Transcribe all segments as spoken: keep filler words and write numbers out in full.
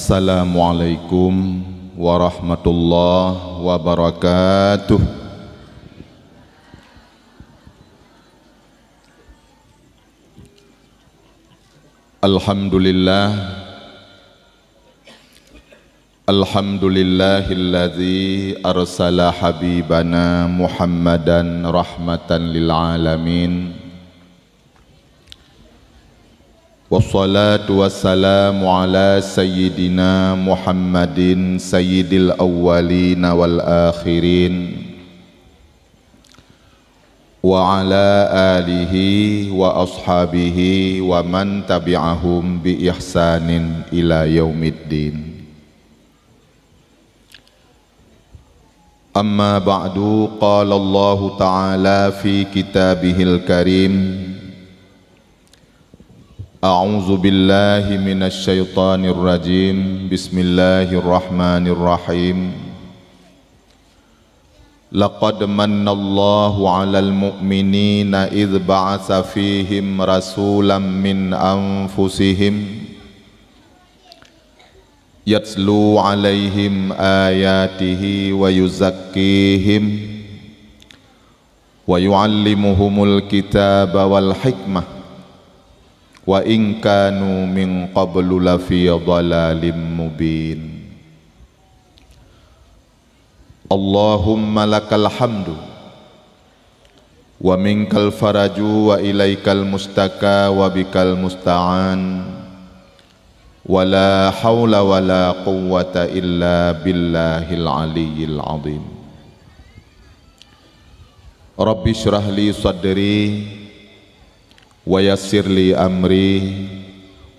Assalamualaikum warahmatullahi wabarakatuh. Alhamdulillah. Alhamdulillahilladzi arsala habibana Muhammadan rahmatan lil alamin. Wassalatu wassalamu ala sayyidina Muhammadin sayyidil awwalina wal akhirin, wa ala alihi wa ashabihi wa man tabi'ahum bi ihsanin ila yaumiddin. Amma ba'du, qala Allahu ta'ala fi kitabihil karim, a'udzu billahi minasy syaithanir rajim. Bismillahirrahmanirrahim. Laqad mannallahu 'alal mu'minina idz ba'atsa fihim rasulam min anfusihim yatlu 'alaihim ayatihi wa yuzakkihim wa yu'allimuhumul kitaba wal hikmah wa in kanu min qablu lafi dhalalim mubin. Allahumma lakal hamdu wa minkal faraju wa ilaikal mustaka wa bikal musta'an, wa la haula wa la quwwata illa billahil aliyyil azim. Rabbi shrah li sadri wa yassir li amri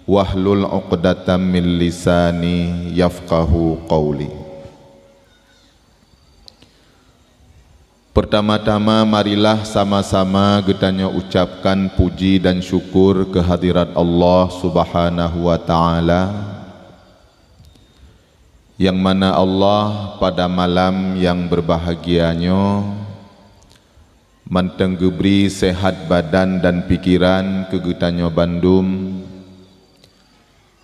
wahlul 'uqdatam min lisani yafqahu qauli. Pertama-tama, marilah sama-sama geutanyoe ucapkan puji dan syukur keu hadirat Allah Subhanahu wa Ta'ala, nyang mana Allah pada malam nyang berbahagia nyoe mantong geubri sehat badan dan pikiran keu geutanyoe bandum,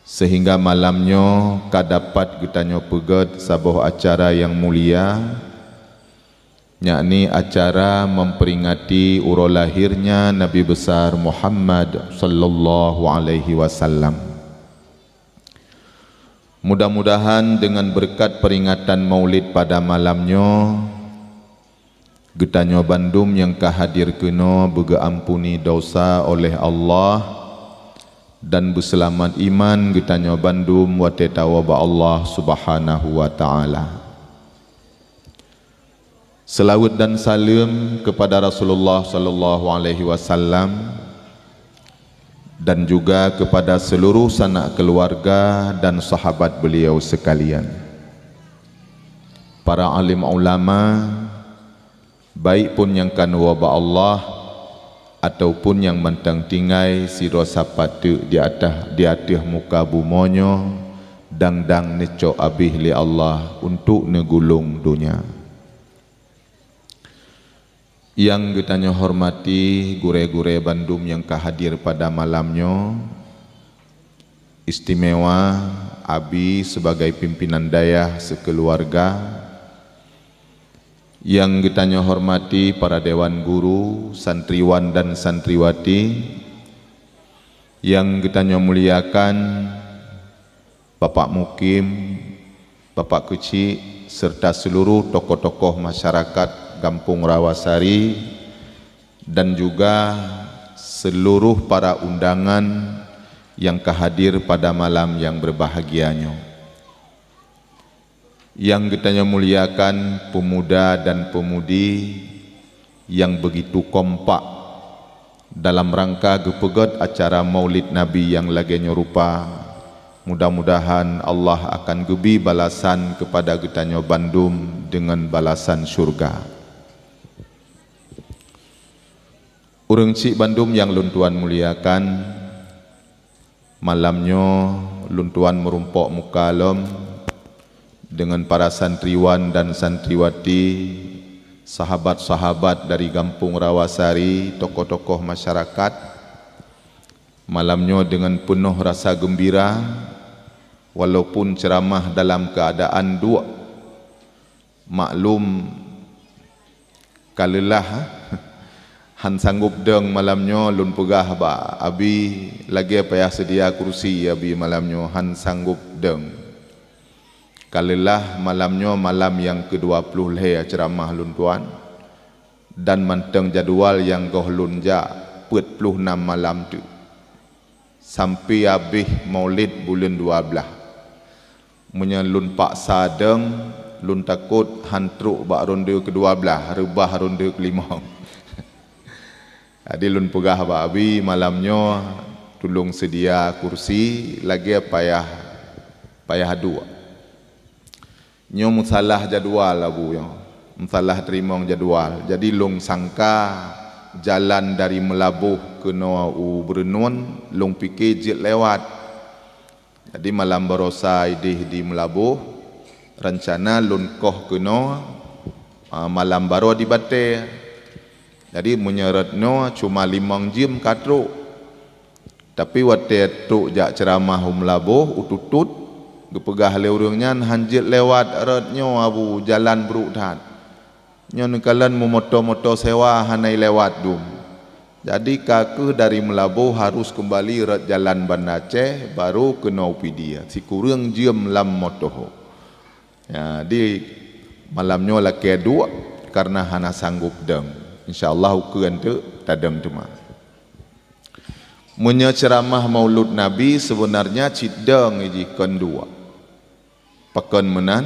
sehingga malam nyoe ka dapat geutanyoe peugét saboh acara nyang mulia, yakni acara memperingati uroe lahirnya Nabi Besar Muhammad sallallahu alaihi wasallam. Mudah-mudahan dengan berkat peringatan Maulid pada malam nyoe, geutanyoe bandum nyang ka hadir keunoe beugeuampuni dosa oleh Allah dan beuseulamat iman geutanyoe bandum watée tawoe bak Allah Subhanahu wa Ta'ala. Seulaweuet dan saleuem keupada Rasulullah sallallahu alaihi wasallam dan juga keupada seuluruh sanak keuluwarga dan sahabat beuliau seukalian. Para alim ulama, baik pun nyang ka neuwoe bak Allah ataupun nyang mantong tinggai sidroe sapat teuk di atah, di ateueh muka bumoe nyoe, dang-dang neucok abéh lé Allah untuk neugulong donya. Nyang geutanyoe hormati gurée-gurée bandum nyang ka hadir pada malam nyoe, istimewa Abi sebagai pimpinan dayah sekeuluwarga, nyang geutanyoe hormati para dewan guru, santriwan dan santriwati, nyang geutanyoe muliakan Bapak Mukim, Bapak Keuchik, serta seuluruh tokoh-tokoh masyarakat Gampông Rawasari dan juga seuluruh para undangan nyang ka hadir pada malam nyang berbahagia nyoe. Nyang geutanyoe muliakan peumuda dan peumudi nyang beugitu kompak dalam rangka geupeugét acara Maulid Nabi nyang lagée nyoe rupa, mudah-mudahan Allah akan geubi balasan keupada geutanyoe bandum deungon balasan syurga. Ureuëng chik bandum nyang lôn tuan muliakan, malam nyoe lôn tuan meurumpok muka lom deungon para santriwan dan santriwati, sahabat-sahabat dari Gampông Rawasari, tokoh-tokoh masyarakat. Malam nyoe deungon peunoh rasa geumbira, Walaupun ceuramah dalam keuadaan duek, maklum ka leulah, han sanggob deung malam nyoe. Lôn peugah bak Abi lagée payah seudia kursi Abi malam nyoe, han sanggob deung. Ka leulah malam nyoe, malam nyang keudua ploh lhée ceuramah lôn tuan, dan mantong jadwal nyang goh lôn jak peuet ploh nam malam teuk. Sampai habéh Maulid buleuen dua blaih. Meunyoe lôn paksa deung, lôn takot han trok bak ronde keudua blaih, reubah ronde keulimong. Jadi lôn peugah bak Abi malam nyoe, tulông seudia kursi lagée payah, payah duek. Nyoe meusalah jadwal Abu nyoe. Meusalah teurimong jadwal. Jadi lôn sangka jalan dari Meulaboh keunoe u Beureunuen, lôn pike jeuet lewat. Jadi malam baroesa ideh di Meulaboh, rencana lôn koh keunoe, a, malam baroe di Batée. Jadi meunyoe rot nyoe cuma limong jeuem ka trok. Tapi watée trok jak ceuramah u Meulaboh, u Tutut, geupeugah lé ureuëng nyan, "Han jeuet lewat rot nyoe Abu, jalan brok that. Nyoe neukalon meumoto-moto sewa hana lewat dum." Jadi ka kheueh dari Meulaboh harus keumbali rot jalan Banda Aceh, baru keunoe u Pidie, sikureueng jeuem lam moto. Jadi malam nyoe lakée duek karena hana sanggob deung. Insya Allah ukeue teuk tadeung teuma. Meunyoe ceuramah Maulud Nabi, seubeunarnya cit deung jih kon duek. Pakon meunan?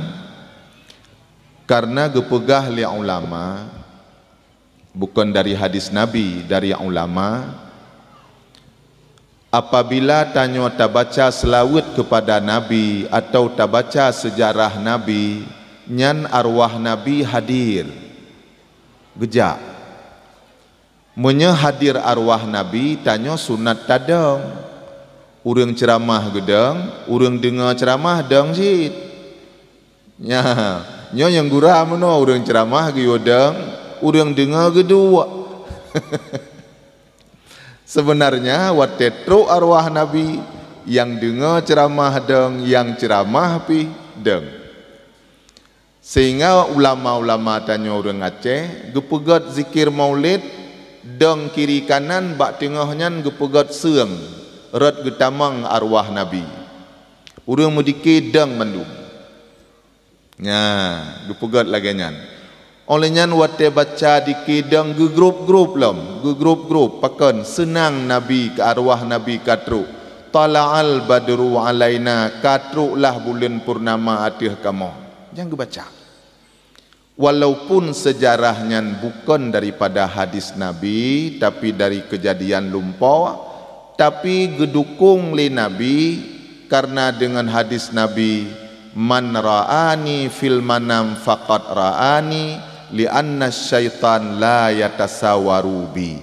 Karena geupeugah lé ulama, bukon dari hadis Nabi, dari ulama, apabila tanyoe tabaca seulaweuet keupada Nabi atawa tabaca seujarah Nabi, nyan arwah Nabi hadir, geujak. Meunyoe hadir arwah Nabi, tanyoe sunat tadeung. Ureuëng ceuramah geudeung, ureuëng deungoe ceuramah deung cit. Nya, nyoe nyang gura meunoe, ureuëng ceuramah geuyue deung, ureuëng deungoe geuduek. Seubeunarnya watée trok arwah Nabi, nyang deungoe ceuramah deung, nyang ceuramah pih deung. Sehingga ulama-ulama tanyoe ureuëng Aceh geupeugét zikir Maulid, deung kiri kanan bak teungoh nyan geupeugét seueng, rot geutamong arwah Nabi. Ureuëng meudike deung mandum. Nya, geupeugét lagée nyan. Óh lheueh nyan watée baca dike deung geugrôp-grôp lom, geugrôp-grôp, pakon seunang Nabi keu arwah Nabi ka trok. Tala'al badru alaina, ka troklah buleuen purnama ateueh kamoe. Nyang geubaca. Walaupun seujarah nyan bukon daripada hadis Nabi, tapi dari keujadian lumpoe, tapi geudukong lé Nabi, karena deungon hadis Nabi, "Man ra'ani fil manam faqad ra'ani, li'anna syaitan la yatasawwaru bi."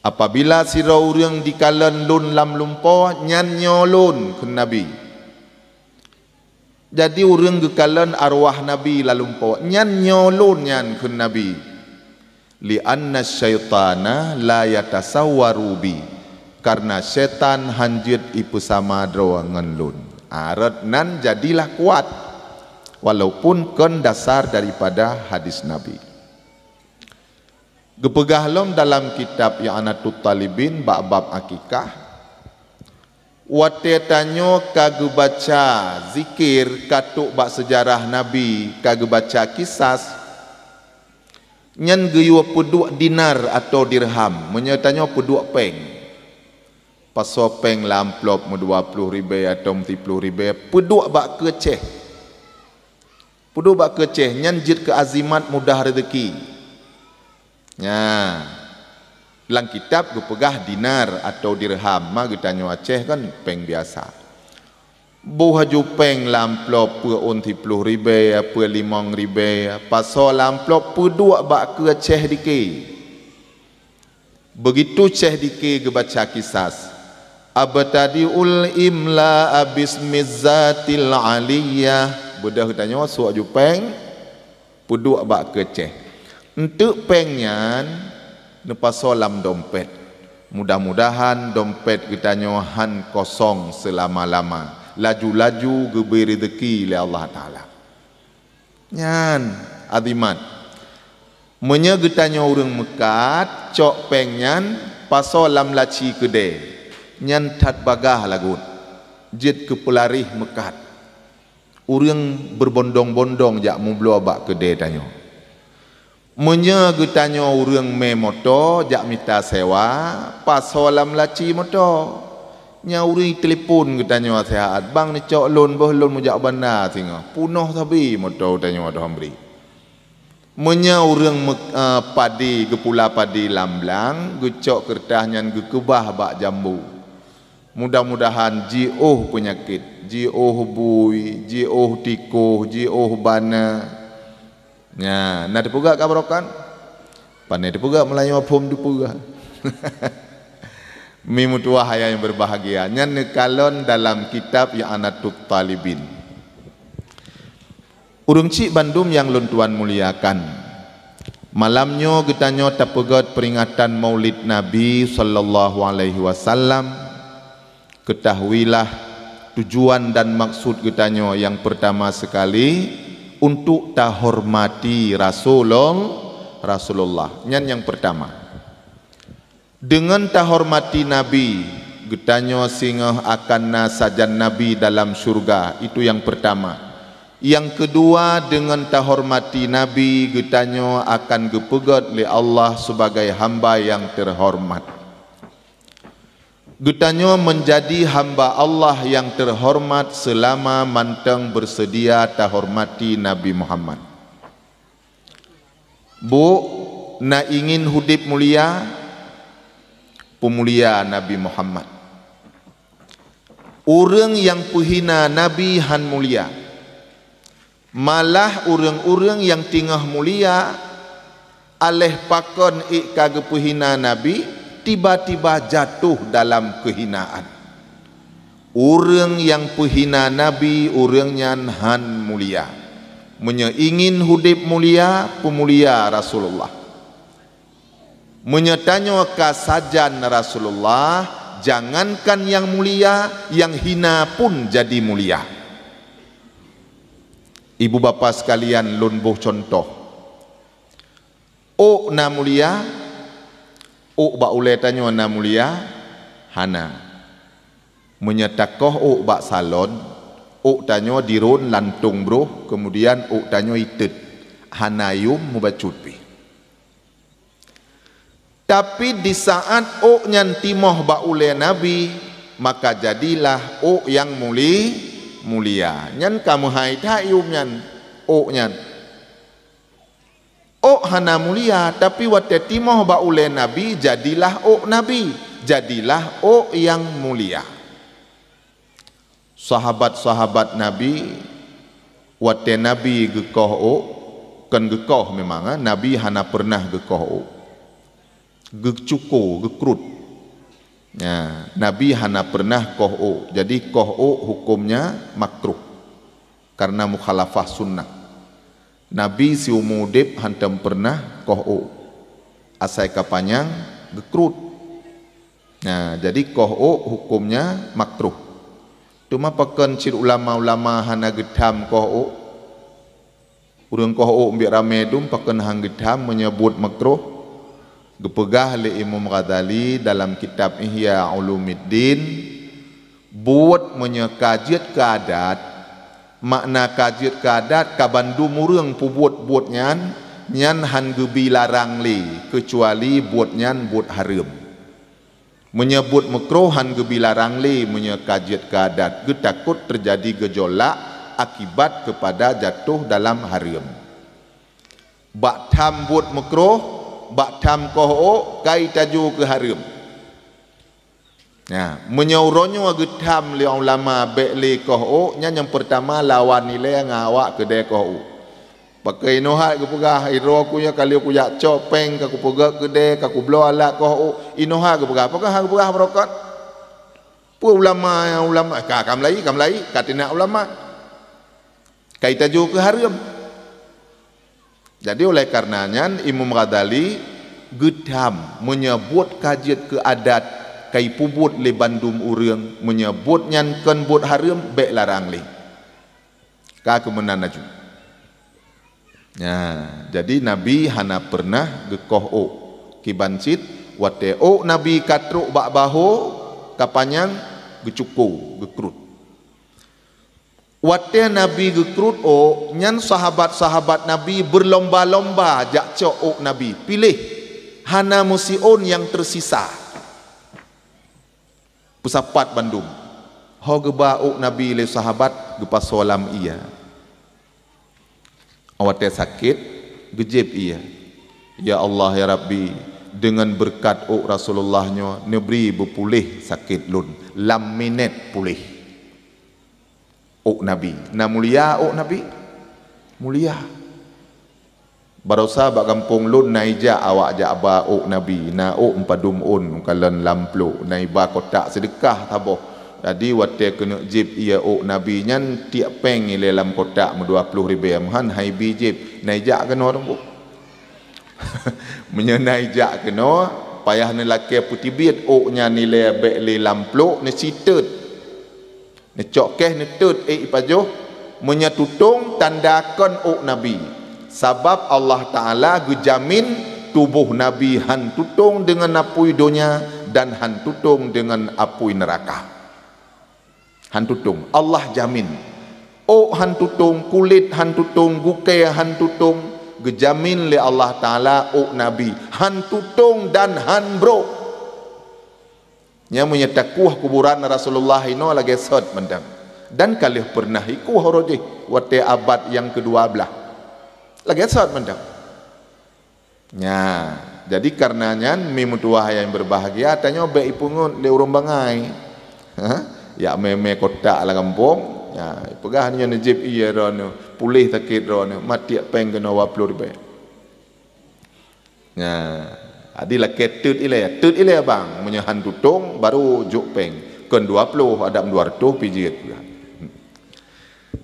Apabila sidroe ureuëng dikalon lôn lam lumpoe, nyan nyoe lôn, kheun Nabi. Jadi ureuëng geukalon arwah Nabi lam lumpoe, nyan nyoe lôn nyan, kheun Nabi. "Li'anna syaitana la yatasawwaru bi," karena syaitan han jeuet ipeusama droe ngon lôn. Arot nan jadilah kuat, walaupun kon dasar daripada hadis Nabi. Geupeugah lom dalam kitab I'anatut Talibin bak bab akikah, watée tanyoe ka geubaca zikir, ka trok bak seujarah Nabi, ka geubaca kisas, nyan geuyue peuduek dinar atawa dirham, meunyoe tanyoe peuduek péng. Pasoe péng lam amplop meudua ploh ribée atawa meusiploh ribée, peuduek bak keucéh. Peuduek bak keucéh, nyan jeuet keu azimat mudah rezeki. Nya, lam kitab geupeugah dinar atawa dirham, ma geutanyoe Aceh kan péng biasa. Boh laju péng lam amplop, peue ôn siploh ribée, peue limong ribée, pasoe lam amplop, peuduek bak keucéh dike. Begitu céh dike geubaca kisas, "Abtadi'ul imla'a bismiz zatil aliyah." Beudôh geutanyoe suok ju péng, peuduek bak keucéh. Enteuk péng nyan neupasoe lam dompet. Mudah-mudahan dompet geutanyoe han kosong seulama-lama. laju-laju geubri rezeki lé Allah Taala. Nyan, azimat. Meunyoe geutanyoe ureuëng meukat, cok péng nyan pasoe lam laci keudè, nyan that bagaih lagot, jeuet keu peularéh meukat. Ureuëng beubondong-bondong jak meubloe bak keudè tanyoe. Meunyoe geutanyoe ureuëng mé moto jak mita sewa, pasoe lam laci moto. Nyan ureuëng telepon geutanyoe seuhat, "Bang, neucok lôn boh, lôn meujak banda singoh." Punoh sabe moto geutanyoe toh bri. Meunyoe ureuëng me-, eh, padé, geupula padé lam blang, geucok keureutah nyan geukeubah bak jambu. Mudah-mudahan jiôh peunyakét, jiôh bui, jiôh tikoh, jiôh bana. Nya, na teupeugah ka barokon? Pandai teupeugah, meulayeue phom teupeugah. Mi meutuwah ayah nyang berbahagia, nyan neukalon dalam kitab I'anatut Talibin. Ureuëng chik bandum nyang lôn tuan muliakan, malam nyoe geutanyoe tapeugét peuringatan Maulid Nabi sallallahu alaihi wasallam. Ketahuilah, tujuan dan maksud geutanyoe nyang pertama sekali untuk tahormati Rasulul-, Rasulullah. Nyan nyang pertama. Deungon tahormati Nabi, geutanyoe singoh akan na sajan Nabi dalam syurga. Itu nyang pertama. Nyang keudua, deungon tahormati Nabi, geutanyoe akan geupeugét lé Allah sebagai hamba nyang terhormat. Geutanyoe meunjadi hamba Allah nyang terhormat seulama mantong beuseudia tahormati Nabi Muhammad. Bôk, na ingin udeb mulia, peumulia Nabi Muhammad. Ureuëng nyang peuhina Nabi hán mulia. Malah ureuëng-ureuëng nyang teungoh mulia, aléh pakon ék ka geupeuhina Nabi, tiba-tiba jatoh dalam keuhinaan. Ureuëng nyang peuhina Nabi, ureuëng nyan hán mulia. Meunyoe ingin udeb mulia, peumulia Rasulullah. Meunyoe tanyoe ka sajan Rasulullah, jangankan nyang mulia, nyang hina pun jadi mulia. Ibu bapa sekalian, lôn boh cuntoh. Ôk na mulia? Ôk bak ulée tanyoe na mulia? Hana. Meunyoe takoh ôk bak salon, ôk tanyoe dirôn lantong broh, keumudian ôk tanyoe itet, hana yum mubacut pih. Tapi disaát ôk nyan timoh bak ulée Nabi, maka jadilah ôk nyang muli-, mulia. Nyan ka meuhai that yum nyan, ôk nyan. Ôk hana mulia, tapi watée timoh bak ulée Nabi, jadilah ôk Nabi, jadilah ôk nyang mulia. Sahabat-sahabat Nabi, watée Nabi geukoh ôk, kon geukoh memang, eh, Nabi hana peureunah geukoh ôk. Geucuko, geukrut. Nya, Nabi hana peureunah koh ôk. Jadi, koh ôk hukömnya makruh. Karena mukhalafah sunnah. Nabi siumu udeb hantom peureunah koh ôk. Asai ka panyang, geukrut. Nah, jadi koh ôk hukömnya makruh. Teuma pakon cit ulama-ulama hana geutham koh ôk? Ureuëng koh ôk miet ramé dum pakon hán geutham meunyoe buet makruh? Geupeugah lé Imam Ghazali dalam kitab Ihya Ulumuddin, buet meunyoe ka jeuet keu adat, makna ka jeuet keu adat ka bandum ureuëng peubuet buet nyan, nyan hán geubi larang lé, keucuali buet nyan buet hareuem. Meunyoe buet makruh hán geubi larang lé meunyoe ka jeuet keu adat, geutakot teujadi geujolak akibat keupada jatoh dalam hareuem. Bak tham buet makruh, bak tham koh ôk, ka itaju keu hareuem. Nya, meunyoe uroe nyoe geutham lé ulama bék lé koh ôk, nyan nyang peurtama lawan ilée ngon awak keudée koh ôk. Pakon inoe hat geupeugah, "Droe ku nyoe ka lheueh kujak cok péng, ka kupeugét keudée, ka kubloe alat koh ôk," inoe hat geupeugah. Pakon hana geupeugah barokon? Peue ulama, ulama, ka, ka meulayi, ka meulayi, ka teunak ulama. Ka itaju keu hareuem. Jadi, oleh karena nyan, Imam Ghazali geutham meunyoe buet ka jeuet keu adat, Ka ipeubuet lé bandum ureuëng, meunyoe buet nyan kon buet hareuem, bék larang lé. Ka keumeunan laju. Nah, jadi Nabi hana peureunah geukoh ôk. Kiban cit, watée ôk Nabi ka trok bak bahô, ka panyang, geucuko, geukrut. Watée Nabi geukrut ôk, nyan sahabat-sahabat Nabi beulomba-lomba jak cok ôk Nabi, piléh, hana meusiôn nyang teusisa. Peusapat bandum. Ho geuba ôk Nabi lé sahabat, geupasoe lam ié. Watée sakét, geujieb ié. Ya Allah, ya Rabbi, deungon beureukat ôk Rasulullah nyoe, neubri beupuléh sakét lôn, lam minét puléh. Ôk Nabi. Na mulia ôk Nabi? Mulia. Barosa bak gampông lôn na ijak awak jak ba ôk Nabi, na ôk meupadum ôn kalon lam plôk, na iba kotak seudeukah saboh. Jadi, watée keuneuk jieb ié ôk Nabi nyan, tiek péng ilée lam kotak meudua ploh ribée, meuhan han ibi jieb, na ijak keunoe teungku. Meunyoe na ijak keunoe, payah neulakée peuteubiet ôk nyan ilée bék lé lam plôk, neusitot. Neucok keh neutot ék ipajoh, meunyoe tutong tanda kon ôk Nabi. Sabab Allah Taala geujamin tuboh Nabi han tutong deungon apui donya dan han tutong deungon apui neuraka. Han tutong, Allah jamin. Ôk han tutong, kulét han tutong, gukée han tutong, geujamin lé Allah Taala ôk Nabi han tutong dan han brok. Nyan meunyoe takueh kuburan Rasulullah inoe lagée sot mantong. Dan ka lheueh peureunah ikueh uroe jih watée abad nyang keudua blaih. Lagée sot mantong. Nya, jadi kareuna nyan, mi meutuwah nyang beubahgia, tanyoe bék ipeungeut lé ureuëng bangai. Ha? Jak mé-mé kotak lam gampông, nya, peugah nyoe neujieb ié droeneuh, puléh sakét droeneuh, matiek péng keunoe dua ploh ribée. Nah, jadi lakée teut ilée, teut ilée bang, meunyoe han tutong baru jok péng. Kon dua ploh, adam dua reutôh pih jeuet.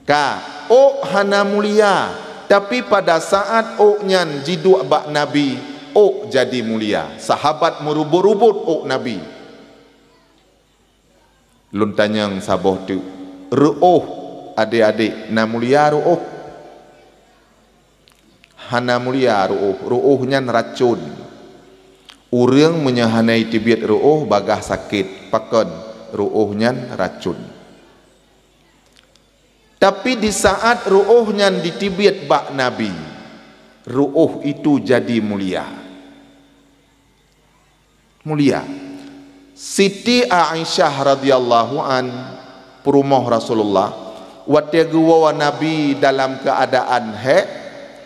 Ka, ôk hana mulia, tapi pada saat ôk nyan jiduek bak Nabi, ôk jadi mulia. Sahabat meurubot-rubot ôk Nabi. Lôn tanyong saboh teuk, reuôh, adék-adék, na mulia reuôh? Hana mulia reuôh, reuôh nyan racôn. Ureuëng meunyoe hana iteubiet reuôh, bagaih sakét, pakon, reuôh nyan racôn. Tapi di saat reuôh nyan diteubiet bak Nabi, reuôh itu jadi mulia. Mulia. Siti Aisyah radhiyallahu an, peurumoh Rasulullah, watée geuwoe Nabi dalam keuadaan hék,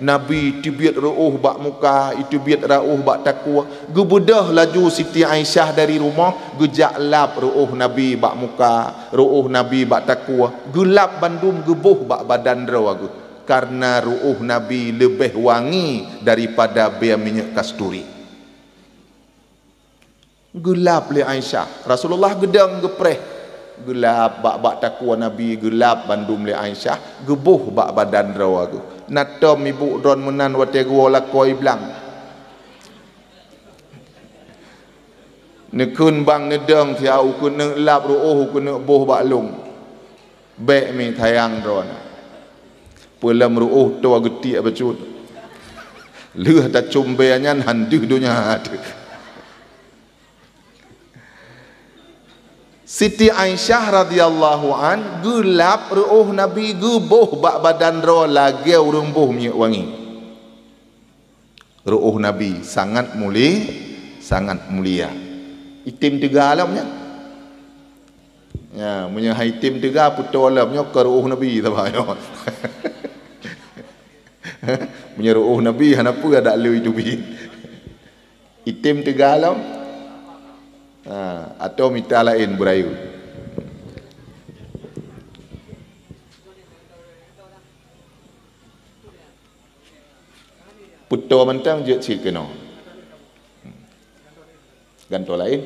Nabi teubiet reuôh bak muka, iteubiet reuôh bak takue, geubeudôh laju Siti Aisyah dari rumoh, geujak lap reuôh Nabi bak muka, reuôh Nabi bak takue, geulap bandum geuboh bak badan droe geuh, kareuna reuôh Nabi leubeh wangi daripada bée minyeuk kasturi. Geulap lé Aisyah. Rasulullah geudong geupreh. Geulap bak-bak takue Nabi, geulap bandum lé Aisyah, geuboh bak badan droe geuh. Na tom ibu droen meunan watée geuwoe lakoe blang. Neukheun bang neudong siat, "Keuneuk lap reuôh, keuneuk boh bak lôn." Bék mi sayang droeneuh. Peulom reuôh toe geutiek bacut. Lheueh tacom bée nyan han deuh donya teuh. Siti Aisyah radhiyallahu an geulap reuôh Nabi geuboh bak badan droe lagée ureuëng boh minyeuk wangi. Reuôh Nabi sangat muli-, sangat mulia. Item teuga lom nyan. Ya, meunyoe hai item teuga peutoe lom nyoe keu reuôh Nabi saban nyoe. Meunyoe reuôh Nabi hana peue adak lé teubiet. Item teuga lom. Ha, atau mita laén beurayeuk. Peutoe mantong jeuet cit keunoe. Gantoe laén.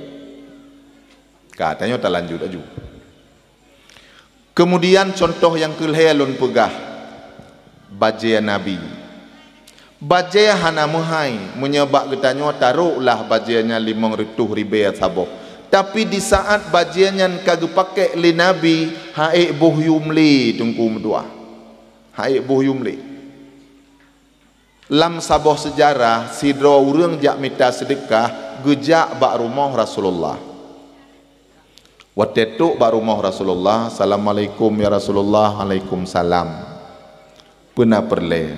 Ka, tanyoe talanjut laju. Keumudian contoh nyang keulhée lôn peugah, bajée Nabi. Bajée hana meuhai, meunyoe bak geutanyoe taroklah bajée nyan limong reutôh ribée saboh. Tapi di saat bajée nyan ka geupakék lé Nabi, han ék boh yum lé, Teungku meutuah. Han ék boh yum lé. Lam saboh seujarah, sidroe ureuëng jak mita seudeukah geujak bak rumoh Rasulullah. Watée trok bak rumoh Rasulullah, "Assalamualaikum ya Rasulullah." "Waalaikumsalam. Peue na peureulée?"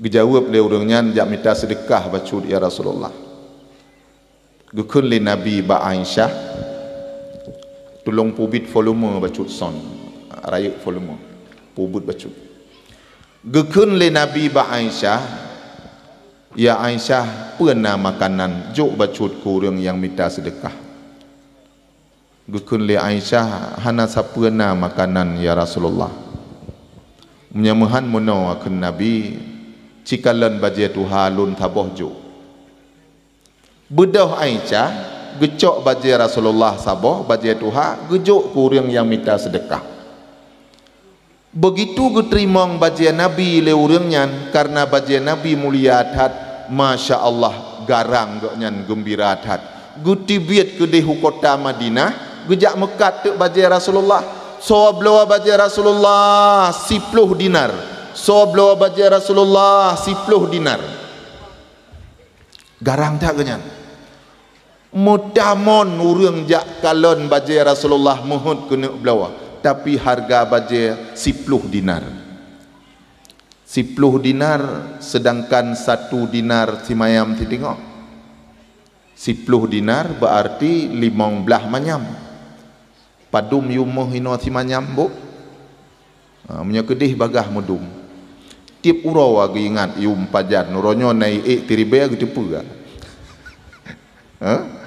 Geujaweueb lé ureuëng nyan, "Jak mita seudeukah bacut ya Rasulullah." Geukheun lé Nabi bak Aisyah, "Tulông peubiet volume bacut son, rayeuk volume, peubuet bacut." Geukheun lé Nabi bak Aisyah, "Ya Aisyah, peue na makanan jok bacut keu ureuëng nyang mita seudeukah?" Geukheun lé Aisyah, "Hana sapeue na makanan, ya Rasulullah." "Meunyoe meuhan meunoe," kheun Nabi, "cikalon bajée tuha lôn saboh jok." Beudôh Aisyah geucok bajée Rasulullah saboh, bajée tuha, geujok keu ureuëng nyang mita seudeukah. Beugitu geuteurimong bajée Nabi lé ureuëng nyan, kareuna bajée Nabi mulia that, masya Allah, garang gobnyan geumbira that. Geuteubiet keudeh u kota Madinah, geujak meukat teuk bajée Rasulullah. Soe bloe bajée Rasulullah? Siploh dinar. Soe bloe bajée Rasulullah? Siploh dinar. Garang that gobnyan. Meutamon ureuëng jak kalon bajée Rasulullah meuheuét keuneuk bloe, tapi hareuga bajée siploh dinar. Siploh dinar, seudangkan satu dinar simanyam siteungoh. Siploh dinar beuarti limong blaih manyam. Padum yum méuh inoe simanyam, Bu? Ha, meunyoe keudeh bagaih meudum. Tieb uroe geuingat yum pajan, uroe nyoe na ék tiribée geuteupeue. Ha?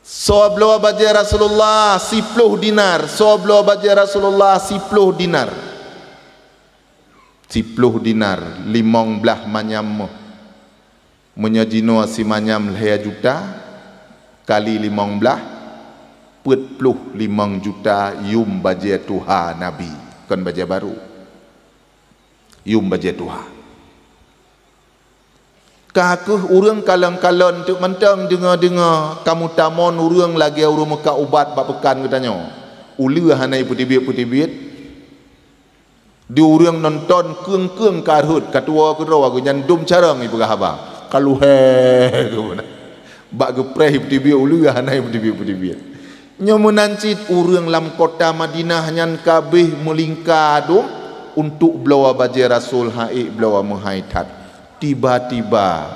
Soe bloe bajée Rasulullah? Siploh dinar. Soe bloe bajée Rasulullah? Siploh dinar. Siploh dinar, limong blaih manyam méuh. Meunyoe jinoe simanyam lhée juta kali limong blaih, peuet ploh limong juta yum bajée tuha Nabi, kon bajée barô. Yum bajée tuha. Ka kheueh ureuëng kalon-kalon teuk mantong deungoe-deungoe, ka meutamon ureuëng lagée ureuëng meukat ubat bak peukan geutanyoe. Uleue hana ipeuteubiet-peuteubiet. Di ureuëng nonton keueng-keueng ka rhot, ka tuwoe keudroe geuh nyan dum carông ipeugah haba. Ka luhée geuh meunan. Bak geupreh ipeuteubiet uleue hana ipeuteubiet-peuteubiet. Nyoe meunan cit ureuëng lam kota Madinah nyan ka abéh meulingka dum untuk bloe bajée Rasul, han ék bloe meuhai that. Tiba-tiba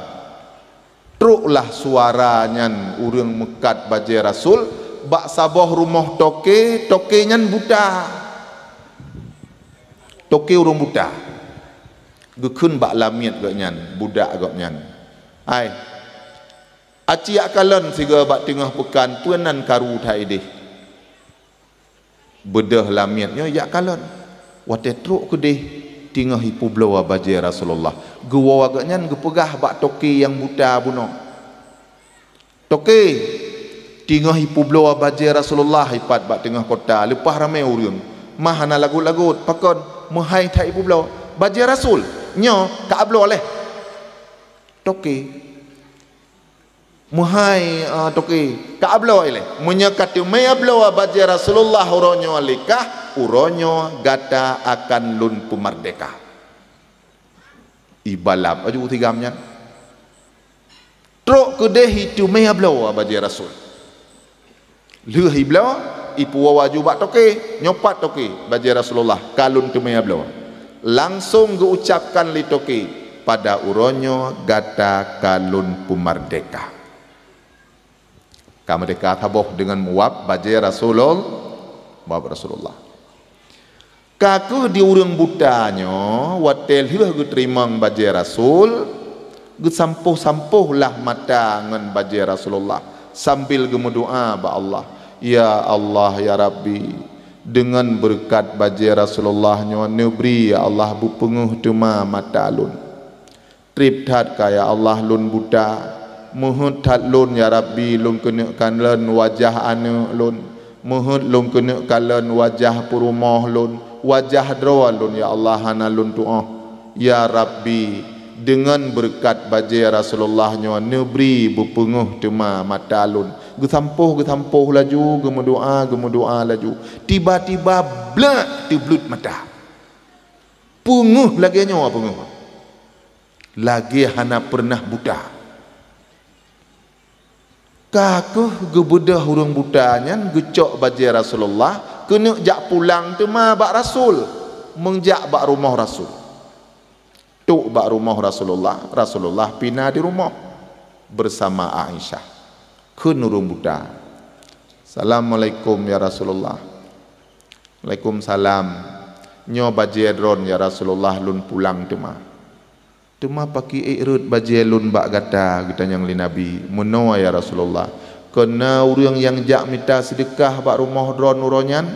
troklah suara nyan ureuëng meukat bajée Rasul bak saboh rumoh toke, toke nyan buta. Toke ureuëng buta. Geukheun bak lamiet gobnyan, budak gobnyan, "Hai, aci jak kalon sigoe bak teungoh peukan peue nan karu that ideh." Beudôh lamiet nyoe jak kalon. Watée trok keudeh, teungoh ipeubloe bajée Rasulullah. Geuwoe gobnyan geupeugah bak toke nyang buta bunoe, "Toke, teungoh ipeubloe bajée Rasulullah ipat bak teungoh kota, leupah ramé ureuëng. Ma hana lagot-lagot, pakon? Meuhai that ipeubloe. Bajée Rasul, nyoe ka abloe lé." "Toke, meuhai, eh, toke, ka abloe lé." "Meunyoe ka teumé abloe bajée Rasulullah uroe nyoe lé kah, uroe nyoe gata akan lôn peumerdeka." Ibalap aju u tigam nyan. Trok keudeh iteumé abloe bajée Rasul. Lheueh ibloe, ipuwoe aju bak toke, "Nyoe pat toke, bajée Rasulullah, ka lôn teumé abloe." Langsong geuucapkan lé toke, "Pada uroe nyoe gata ka lôn peumerdeka." Ka meurdeka saboh deungon meuwab bajée Rasulul-, meuwab Rasulullah. Ka kheueh di ureuëng buta nyoe, watée lheueh geuteurimong bajée Rasul, geusampôh-sampôh lah mata ngon bajée Rasulullah sambil geumeudoá bak Allah, "Ya Allah, ya Rabbi, deungon beureukat bajée Rasulullah nyoe neubri, ya Allah, beupeungeuh teuma mata lôn." Treb that ka, ya Allah, lôn buta. Meuheuét that lôn, ya Rabbi, lôn keuneuk kalon wajah aneuëk lôn. Meuheuét lôn keuneuk kalon wajah peurumoh lôn, wajah droe lôn, ya Allah, hana lôn tuoh. Ya Rabbi, Deungon beureukat bajée Rasulullah nyoe neubri beupeungeuh teuma mata lôn. Geusampôh-geusampôh laju, geumeudoá-geumeudoá laju. Tiba-tiba blak teubleuet mata. Peungeuh lagée nyoe peungeuh. Lagée hana peureunah buta. Ka kheueh geubeudôh ureuëng buta nyan geucok bajée Rasulullah, keuneuk jak pulang teuma bak Rasul, meunjak bak rumoh Rasul. Trok bak rumoh Rasulullah, Rasulullah pih na di rumoh beusama Aisyah. Kheun ureuëng buta, "Assalamualaikum ya Rasulullah." "Waalaikumsalam. Nyoe bajée droen ya Rasulullah, lôn pulang teuma." "Teuma pakri ék rhot bajée lôn bak gata?" geutanyong lé Nabi. "Meunoe ya Rasulullah, keureuna ureuëng nyang jak mita seudeukah bak rumoh droen uroe nyan,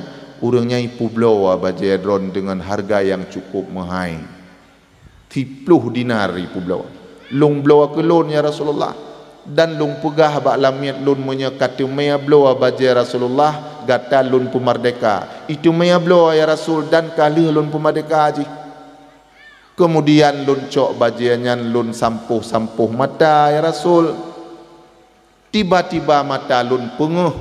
ureuëng nyan ipeubloe bajée droen deungon hareuga nyang cukup meuhai. Siploh dinar ipeubloe. Lôn bloe keu lôn ya Rasulullah, dan lôn peugah bak lamiet lôn meunyoe ka teumé bloe bajée Rasulullah, gata lôn peumeurdeka. Iteumé bloe ya Rasul, dan ka lheueh lôn peumeurdeka jih. Keumudian lôn cok bajée nyan lôn sampôh-sampôh mata ya Rasul. Tiba-tiba mata lôn peungeuh.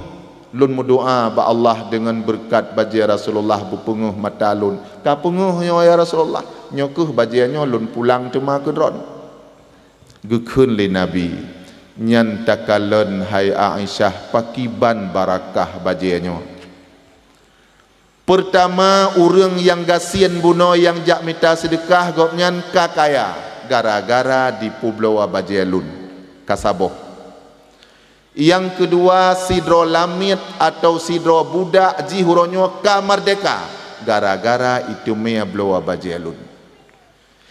Lôn meudoá bak Allah deungon beureukat bajée Rasulullah beupeungeuh mata lôn. Ka peungeuh nyoe ya Rasulullah, nyoe kheueh bajée nyoe lôn pulang teuma keu droen." Geukheun lé Nabi, "Nyan takalon hai Aisyah pakriban barakah bajée nyoe. Peurtama, ureuëng nyang gasien bunoe nyang jak mita seudeukah gobnyan ka kaya gara-gara dipeubloe bajée lôn, ka saboh. Nyang keudua, sidroe lamiet atawa sidroe budak jih uroe nyoe ka meurdeka gara-gara iteumé bloe bajée lôn.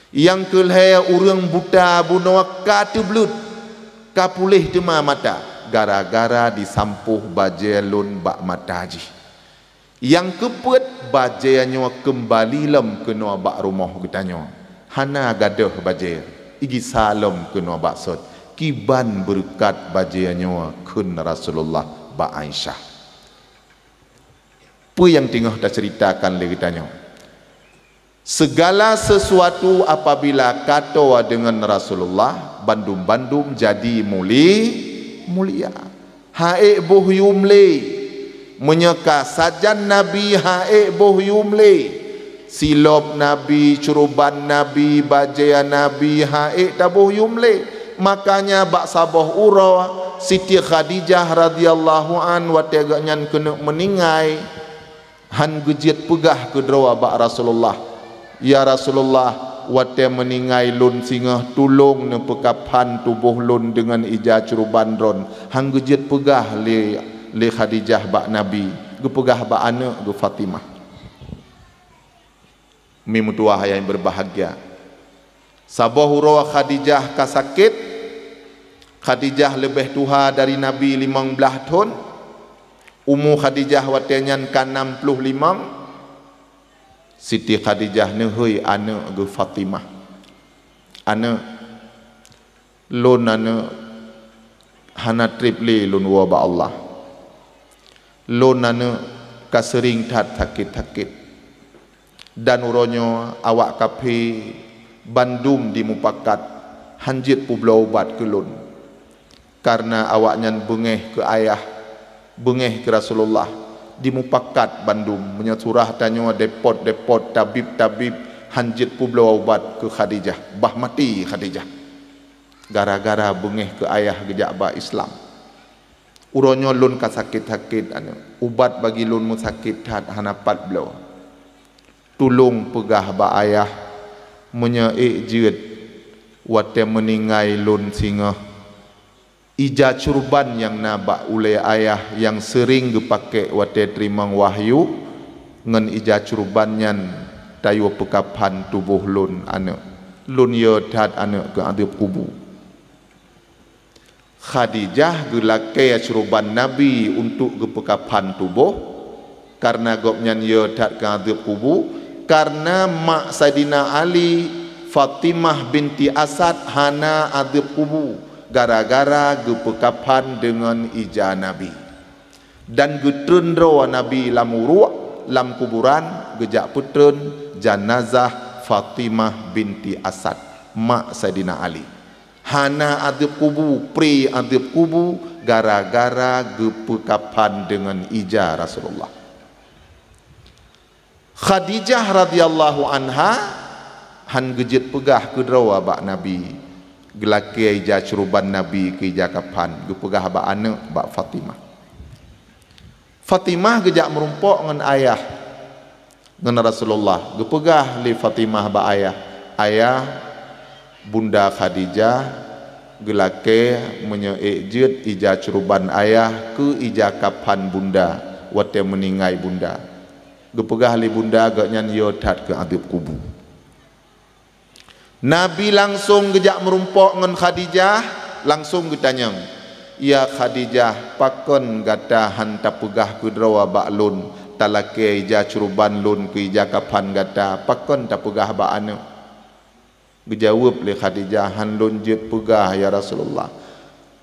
Nyang keu lhée, ureuëng buta bunoe ka teubleuet, ka puléh teuma mata gara-gara disampôh bajée lôn bak mata jih. Nyang keupeuet, bajée nyoe keumbali lom keunoe bak rumoh geutanyoe. Hana gadôh bajée, igisa lom keunoe bak sot. Kiban beureukat bajée nyoe," kheun Rasulullah bak Aisyah. Peue nyang teungoh taceuritakan lé geutanyoe? Segala sesuatu apabila ka toe deungon Rasulullah, bandum-bandum jadi muli-, mulia. Han ék boh yum lé. Meunyoe ka sajan Nabi han ék boh yum lé. Silop Nabi, curuban Nabi, bajée Nabi han ék taboh yum lé. Makanya bak saboh uroe, Siti Khadijah radhiyallahu an watée gobnyan keuneuk meuninggai, han geujeuet peugah keudroe bak Rasulullah, "Ya Rasulullah, watée meuninggai lôn singoh, tulông neupeukaphan tuboh lôn deungon ija curuban droen." Han geujeuet peugah lé, lé Khadijah bak Nabi, geupeugah bak aneuëk geuh Fatimah. Mi meutuwah nyang beubahgia, saboh uroe Khadijah ka sakét. Khadijah leubeh tuha dari Nabi limong blaih thon. Umu Khadijah watée nyan ka nam ploh limong. Siti Khadijah neuhôi aneuëk geuh Fatimah, "Aneuëk, lôn aneuëk hana treb lé lôn woe bak Allah. Lôn aneuëk ka seuring that sakét-sakét. Dan uroe nyoe awak kafé bandum dimupakat han jeuet peubloe ubat keu lôn. Kareuna awaknyan beungéh keu ayah, beungéh keu Rasulullah, dimupakat bandum meunyoe surah tanyoe depot-depot, tabib-tabib han jeuet peubloe ubat keu Khadijah, bah maté Khadijah. Gara-gara beungéh keu ayah geujak ba Islam. Uroe nyoe lôn ka sakét-sakét aneuëk, ubat bagi lôn meusakét that hana pat bloe. Tulông peugah bak ayah, meunyoe ék jeuet watée meuninggai lôn singoh, ija curuban nyang na bak ulée ayah nyang seuring geupakék watée teurimong wahyu, ngon ija curuban nyan tayue peukaphan tuboh lôn aneuëk. Lôn yue that aneuëk keu adeueb kubu." Khadijah geulakée curuban Nabi untuk geupeukaphan tuboh, kareuna gobnyan yue that keu adeueb kubu, kareuna mak Saidina Ali, Fatimah binti Asad, hana adeueb kubu gara-gara geupeukaphan deungon ija Nabi. Dan geutreun droe Nabi lam uruek, lam kuburan, geujak peutreun janazah Fatimah binti Asad. mak Saidina Ali. Hana adeueb kubu, pri adeueb kubu gara-gara geupeukafan deungon ija Rasulullah. Khadijah radhiyallahu anha han geujeuet peugah keudroe bak Nabi, geulakée ija curuban Nabi keu ija kafan, geupeugah bak aneuëk, bak Fatimah. Fatimah geujak meurumpok ngon ayah, ngon Rasulullah. Geupeugah lé Fatimah bak ayah, "Ayah, Bunda Khadijah geulakée meunyoe ék jeuet ija curuban ayah keu ija kafan bunda watée meuninggai bunda." Geupeugah lé bunda geuhnyan, "Yo that keu adeueb kubu." Nabi langsong geujak meurumpok ngon Khadijah, langsong geutanyong, "Ya Khadijah, pakon gata han tapeugah keudroe bak lôn talakée ija curuban lôn keu ija kafan gata? Pakon tapeugah bak aneuëk?" Geujaweueb lé Khadijah, "Han lôn jeuet peugah, ya Rasulullah,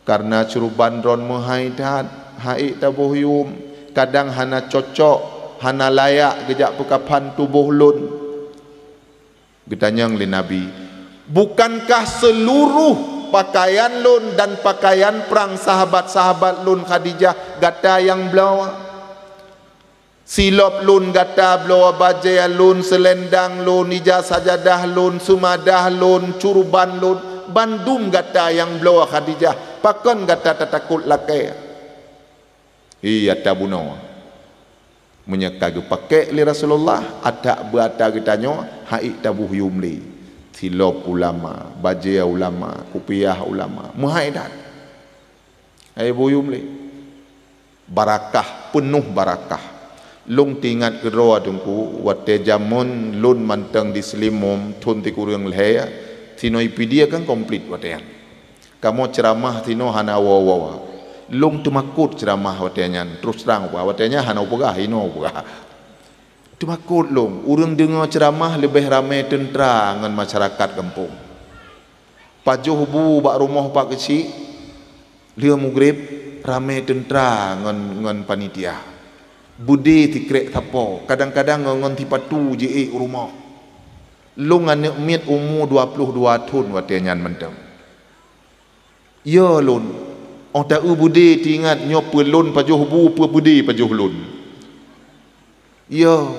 kareuna curuban droen meuhai that, han ék taboh yuem, kadang hana cocok, hana layak geujak peukafan tuboh lôn." Geutanyong lé Nabi, "Bukankah seuluruh pakaian lôn dan pakaian prang sahabat-sahabat lôn Khadijah gata nyang bloe? Silop lôn gata bloe, bajée lôn, seulendang lôn, ija sajadah lôn, seumadah lôn, curuban lôn, bandum gata nyang bloe Khadijah. Pakon gata tatakot lakée?" Hi ata bunoe. Meunyoe ka geupakék lé Rasulullah, adak beuata geutanyoe han ék taboh yuem lé. Silop ulama, bajée ulama, kupiah ulama, meuhai that. Hai boh yuem lé. Barakah, peunoh barakah. Lôn teuingat keudroe Teungku, watée jameun lôn mantong di Seulimum thon sikureueng lhée, sinoe Pidie kan komplit watée nyan. Kamoe ceuramah sinoe hana woe-woe. Lôn teumakot ceuramah watée nyan, terus trang, watée nyan hana peugah, inoe peugah. Teumakot lôn, ureuëng deungoe ceuramah leubeh ramé teuntra ngon masyarakat gampông. Pajoh bu bak rumoh Pak Keuchik, lheueh mugreb, ramé teuntra ngon, ngon panitia. Beudé sikrek sapo, kadang-kadang ngon, ngon sipatu jiék u rumoh. Lôn aneuëk miet umu dua ploh dua thon watée nyan mantong. Yo lôn, óh ta-eu beudé teuingat nyoe peue lôn pajoh bu, peue beudé pajoh lôn. Yo.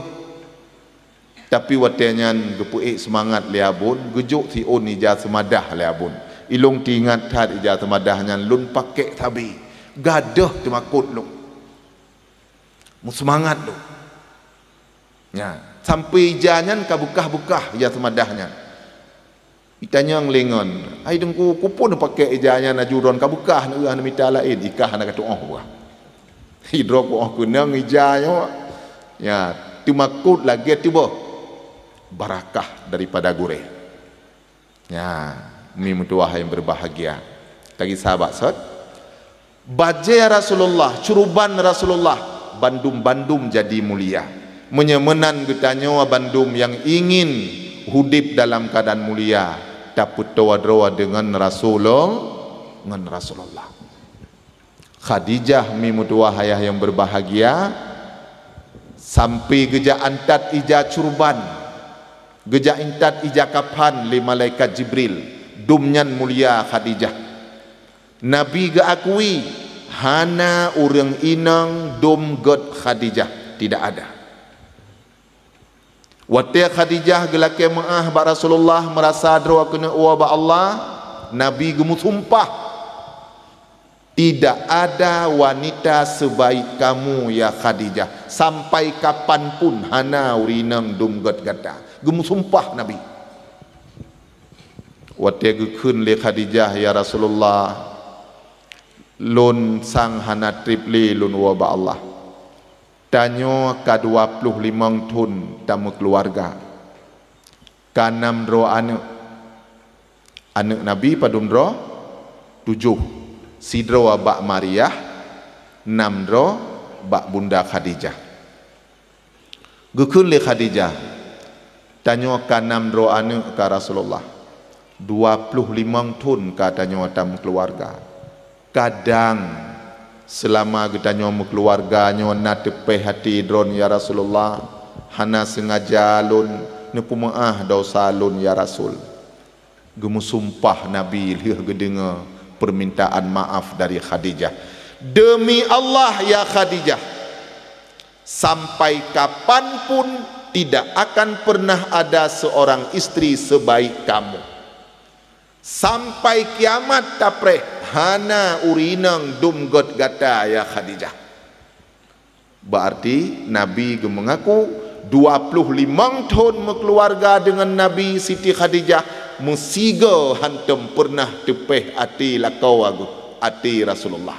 Tapi watée nyan geupeuék seumangat lé abon, geujok siôn ija seumadah lé abon. Ilôn teuingat that ija seumadah nyan lôn pakék sabe. Gadôh teumakot lôn. Meuseumangat lôn. Nya, sampoe ija nyan ka beukah-beukah ija seumadah nyan. Itanyong lé ngon, "Hai Teungku, keupeue neupakék ija nyan laju droen ka beukah, neueu hana mita laén, i kah hana ka tuoh buah." Sidroe kuoh keunong ija nyoe. Ya, teumakot lagée tuboh barakah daripada gurée. Ya, mi meutuwah nyang berbahagia. Lagi sahabat sot, bajée Rasulullah, curuban Rasulullah, bandum-bandum jadi mulia. Meunyoe meunan geutanyoe bandum nyang ingin udeb dalam keuadaan mulia, tapeutoe droe deungon Rasulul-, ngon Rasulullah. Khadijah mi meutuwah ayah nyang berbahagia, sampoe geujak antat ija curuban, geujak intat ija kafan lé malaikat Jibril. Dum nyan mulia Khadijah. Nabi geuakui, hana ureuëng inong dum gét Khadijah, tidak ada. Watée Khadijah geulakée meuáh bak Rasulullah, meurasa droe keuneuk woe bak Allah, Nabi geumeusumpah, "Tidak ada wanita sebaik kamu, ya Khadijah, sampai kapan pun hana ureuëng inong dum gét gata." Geumeusumpah Nabi. Watée geukheun lé Khadijah, "Ya Rasulullah, lôn sang hana treb lé lôn woe bak Allah. Tanyoe ka dua ploh limong thon tameukeuluwarga. Ka nam droe aneuëk. Aneuëk Nabi padum droe? Tujoh. Sidroe bak Mariah, nam droe bak Bunda Khadijah." Geukheun lé Khadijah, "Tanyoe ka nam droe aneuëk ka Rasulullah. Dua ploh limong thon ka tanyoe tameukeuluwarga. Kadang seulama geutanyoe meukeuluwarga nyoe na teupéh até droen, ya Rasulullah, hana seungaja lôn neupeumeuáh desya lôn, ya Rasul." Geumusumpah Nabi lheueh geudeungoe peumintaan maaf dari Khadijah, "Demi Allah, ya Khadijah, sampai kapan pun tidak akan pernah ada seorang istri sebaik kamu. Sampai kiamat tapreh, hana ureueng inong dum göt gata, ya Khadijah." Berarti Nabi geumeungaku dua ploh limong thon meukeuluwarga deungon Nabi Siti Khadijah, meusigoe hántom peureunah teupeh até lakoe agut, até Rasulullah.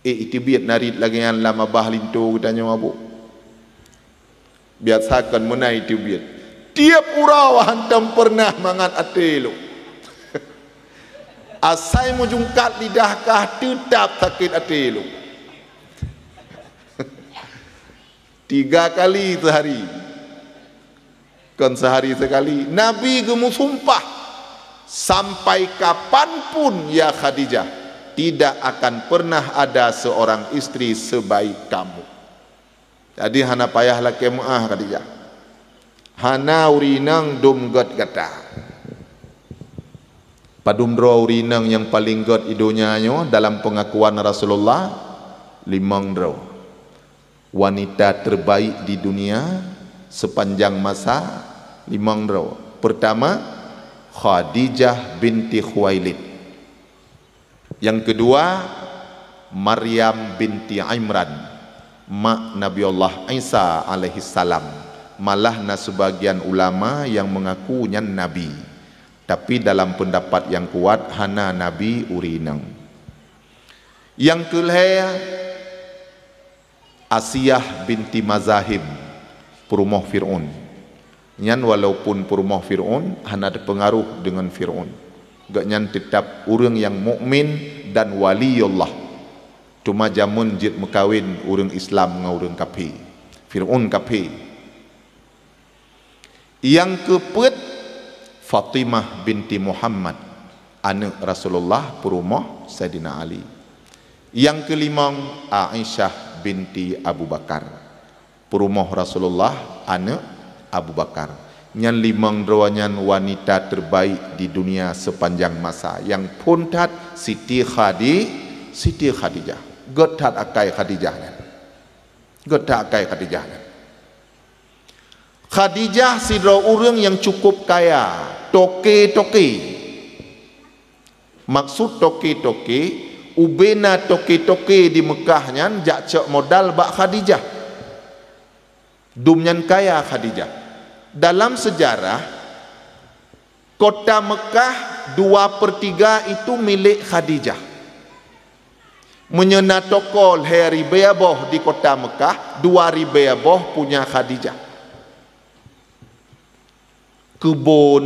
Eh, iteubiet narit lagée nyan lam babah linto geutanyoe, Abu? Biasa kon meunan iteubiet. Tiep uroe hántom peureunah mangat até lôn. Asai meujungkat lidah kah, teutab sakét até lôn. Tiga kali seuhari. Kon seuhari seukali. Nabi geumusumpah, "Sampai kapan pun, ya Khadijah, tidak akan pernah ada seorang istri sebaik kamu." Jadi, hana payah lakée meuáh, Khadijah. Hana ureueng inong dum göt gata. Padum droe ureueng inong nyang paleng göt i donya nyoe dalam peungakuan Rasulullah? Limong droe. Wanita terbaik di dunia sepanjang masa, limong droe. Pertama, Khadijah binti Khuwailid. Nyang keudua, Maryam binti Imran, mak Nabi Allah Isa alaihissalam. Malah na seubagian ulama nyang meungaku nyan nabi. Tapi dalam peundapat nyang kuat, hana nabi ureueng inong. Nyang keulhée, Asiah binti Mazahim, peurumoh Fir'aun. Nyan walaupun peurumoh Fir'aun, hana teupeungaruh deungon Fir'aun. Gobnyan teutab ureueng nyang mukmin dan wali Allah. Teuma jameun jeuet meukawen ureueng Islam ngon ureueng kafé. Fir'aun kafé. Nyang keupeuet, Fatimah binti Muhammad, aneuëk Rasulullah, peurumoh Saidina Ali. Nyang keulimong, Aisyah binti Abu Bakar, peurumoh Rasulullah, aneuëk Abu Bakar. Nyan limong droe nyan wanita terbaik di dunia sepanjang masa. Nyang phon that Siti Khadi-, Siti Khadijah. Göt that akai Khadijah nyan. Göt that akai Khadijah nyan. Khadijah sidroe ureuëng nyang cukup kaya, toke-toke. Maksud toke-toke, ubena toke-toke di Meukah nyan jak cok modal bak Khadijah. Dum nyan kaya Khadijah. Dalam sejarah, kota Meukah dua per tiga itu milék Khadijah. Meunyoe na toko lhée ribée boh di kota Meukah, dua ribée boh punya Khadijah. Keubon,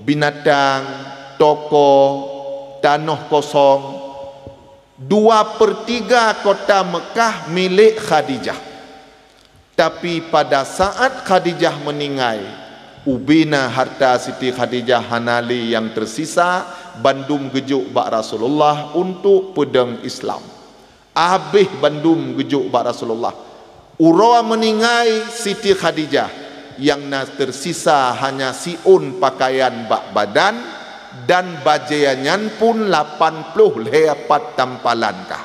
binatang, toko, tanoh kosong, dua per tiga kota Meukah milék Khadijah. Tapi pada saat Khadijah meuninggai, ubena harta Siti Khadijah hana lé nyang teusisa, bandum geujok bak Rasulullah untuk peudong Islam. Abéh bandum geujok bak Rasulullah. Uroe meuninggai Siti Khadijah, nyang na teusisa hanya siôn pakaian bak badan, dan bajée nyan pun lapan ploh lhée pat tampalan kah.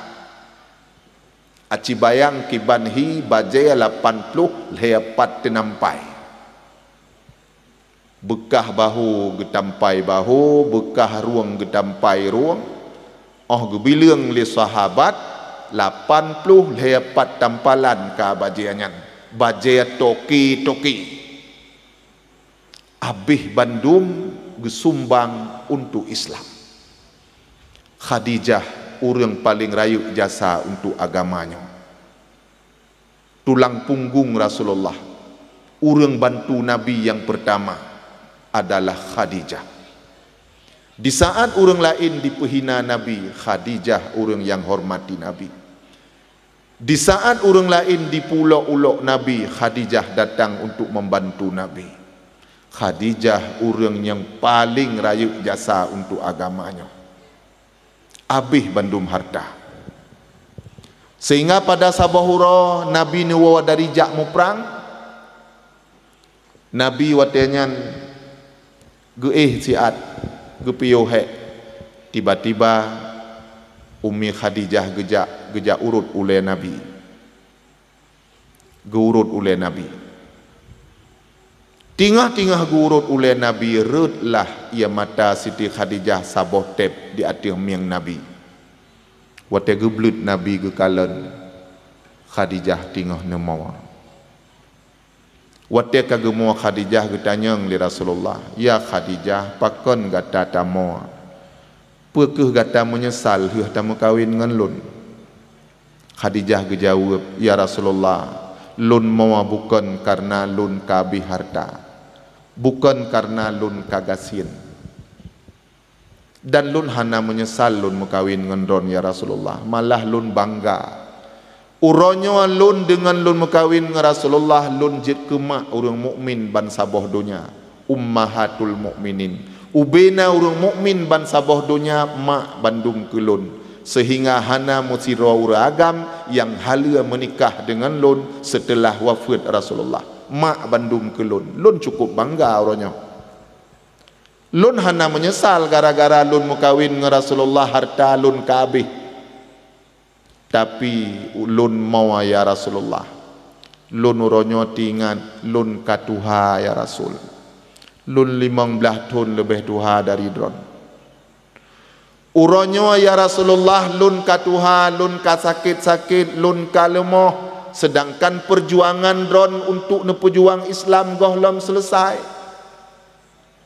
Aci bayang kiban hi bajée lapan ploh lhée pat teunampai. Beukah bahô geutampai bahô, beukah rueng geutampai rueng. Óh geubileueng lé sahabat, lapan ploh lhée pat tampalan ka bajée nyan, bajée toke-toke. Abéh bandum geusumbang untuk Islam. Khadijah ureuëng paleng rayeuk jasa untuk agama nyoe. Tulang punggong Rasulullah, ureuëng bantu Nabi nyang peurtama adalah Khadijah. Di saat ureuëng laén dipeuhina Nabi, Khadijah ureuëng nyang hormati Nabi. Di saat ureuëng laén dipeulok-ulok Nabi, Khadijah datang untuk membantu Nabi. Khadijah ureuëng nyang paleng rayeuk jasa untuk agama nyoe. Abéh bandum harta. Sehingga pada saboh uroe Nabi neuwoe dari jak muprang, Nabi watée nyan Geuéh siat, geupiôh hék, tiba-tiba Ummi Khadijah geujak, geujak urot ulée Nabi. Geuurot ulée Nabi. Teungoh-teungoh geuurot ulée Nabi, rhot lah ie mata Siti Khadijah saboh teb di ateueh mieng Nabi. Watée geubleuet Nabi geukalon, Khadijah teungoh neumoe. Watée ka geumoe Khadijah, geutanyong lé Rasulullah, "Ya Khadijah, pakon gata tamoe? Peu kheueh gata meunyeusal lheueh tameukawen ngon lôn?" Khadijah geujaweueb, "Ya Rasulullah, lôn moe bukon kareuna lôn ka abéh hareuta, bukon kareuna lôn ka gasien. Dan lôn hana meunyeusal lôn meukawen ngon droen, ya Rasulullah. Malah lôn bangga. Uroe nyoe lôn deungon lôn meukawen ngon Rasulullah, lôn jeuet keu mak ureuëng mukmin bansaboh donya, ummahatul mukminin. Ubena ureuëng mukmin bansaboh donya mak bandum keu lôn, seuhingga hana meusidroe ureuëng agam nyang haleue meunikah deungon lôn seuteulah wafeuet Rasulullah. Mak bandum keu lôn. Lôn cukup bangga uroe nyoe." Lôn hana meunyeusal gara-gara lôn meukawen ngon Rasulullah, hareuta lôn ka abéh. Tapi lôn moe, ya Rasulullah. Lôn uroe nyoe teuingat lôn ka tuha, ya Rasul. Lôn limong blaih thon leubeh tuha dari droen. Uroe nyoe, ya Rasulullah, lôn ka tuha, lôn ka sakét-sakét, lôn ka leumoh, seudangkan peurjuangan droen untuk neupeujuang Islam gohlom seuleusai.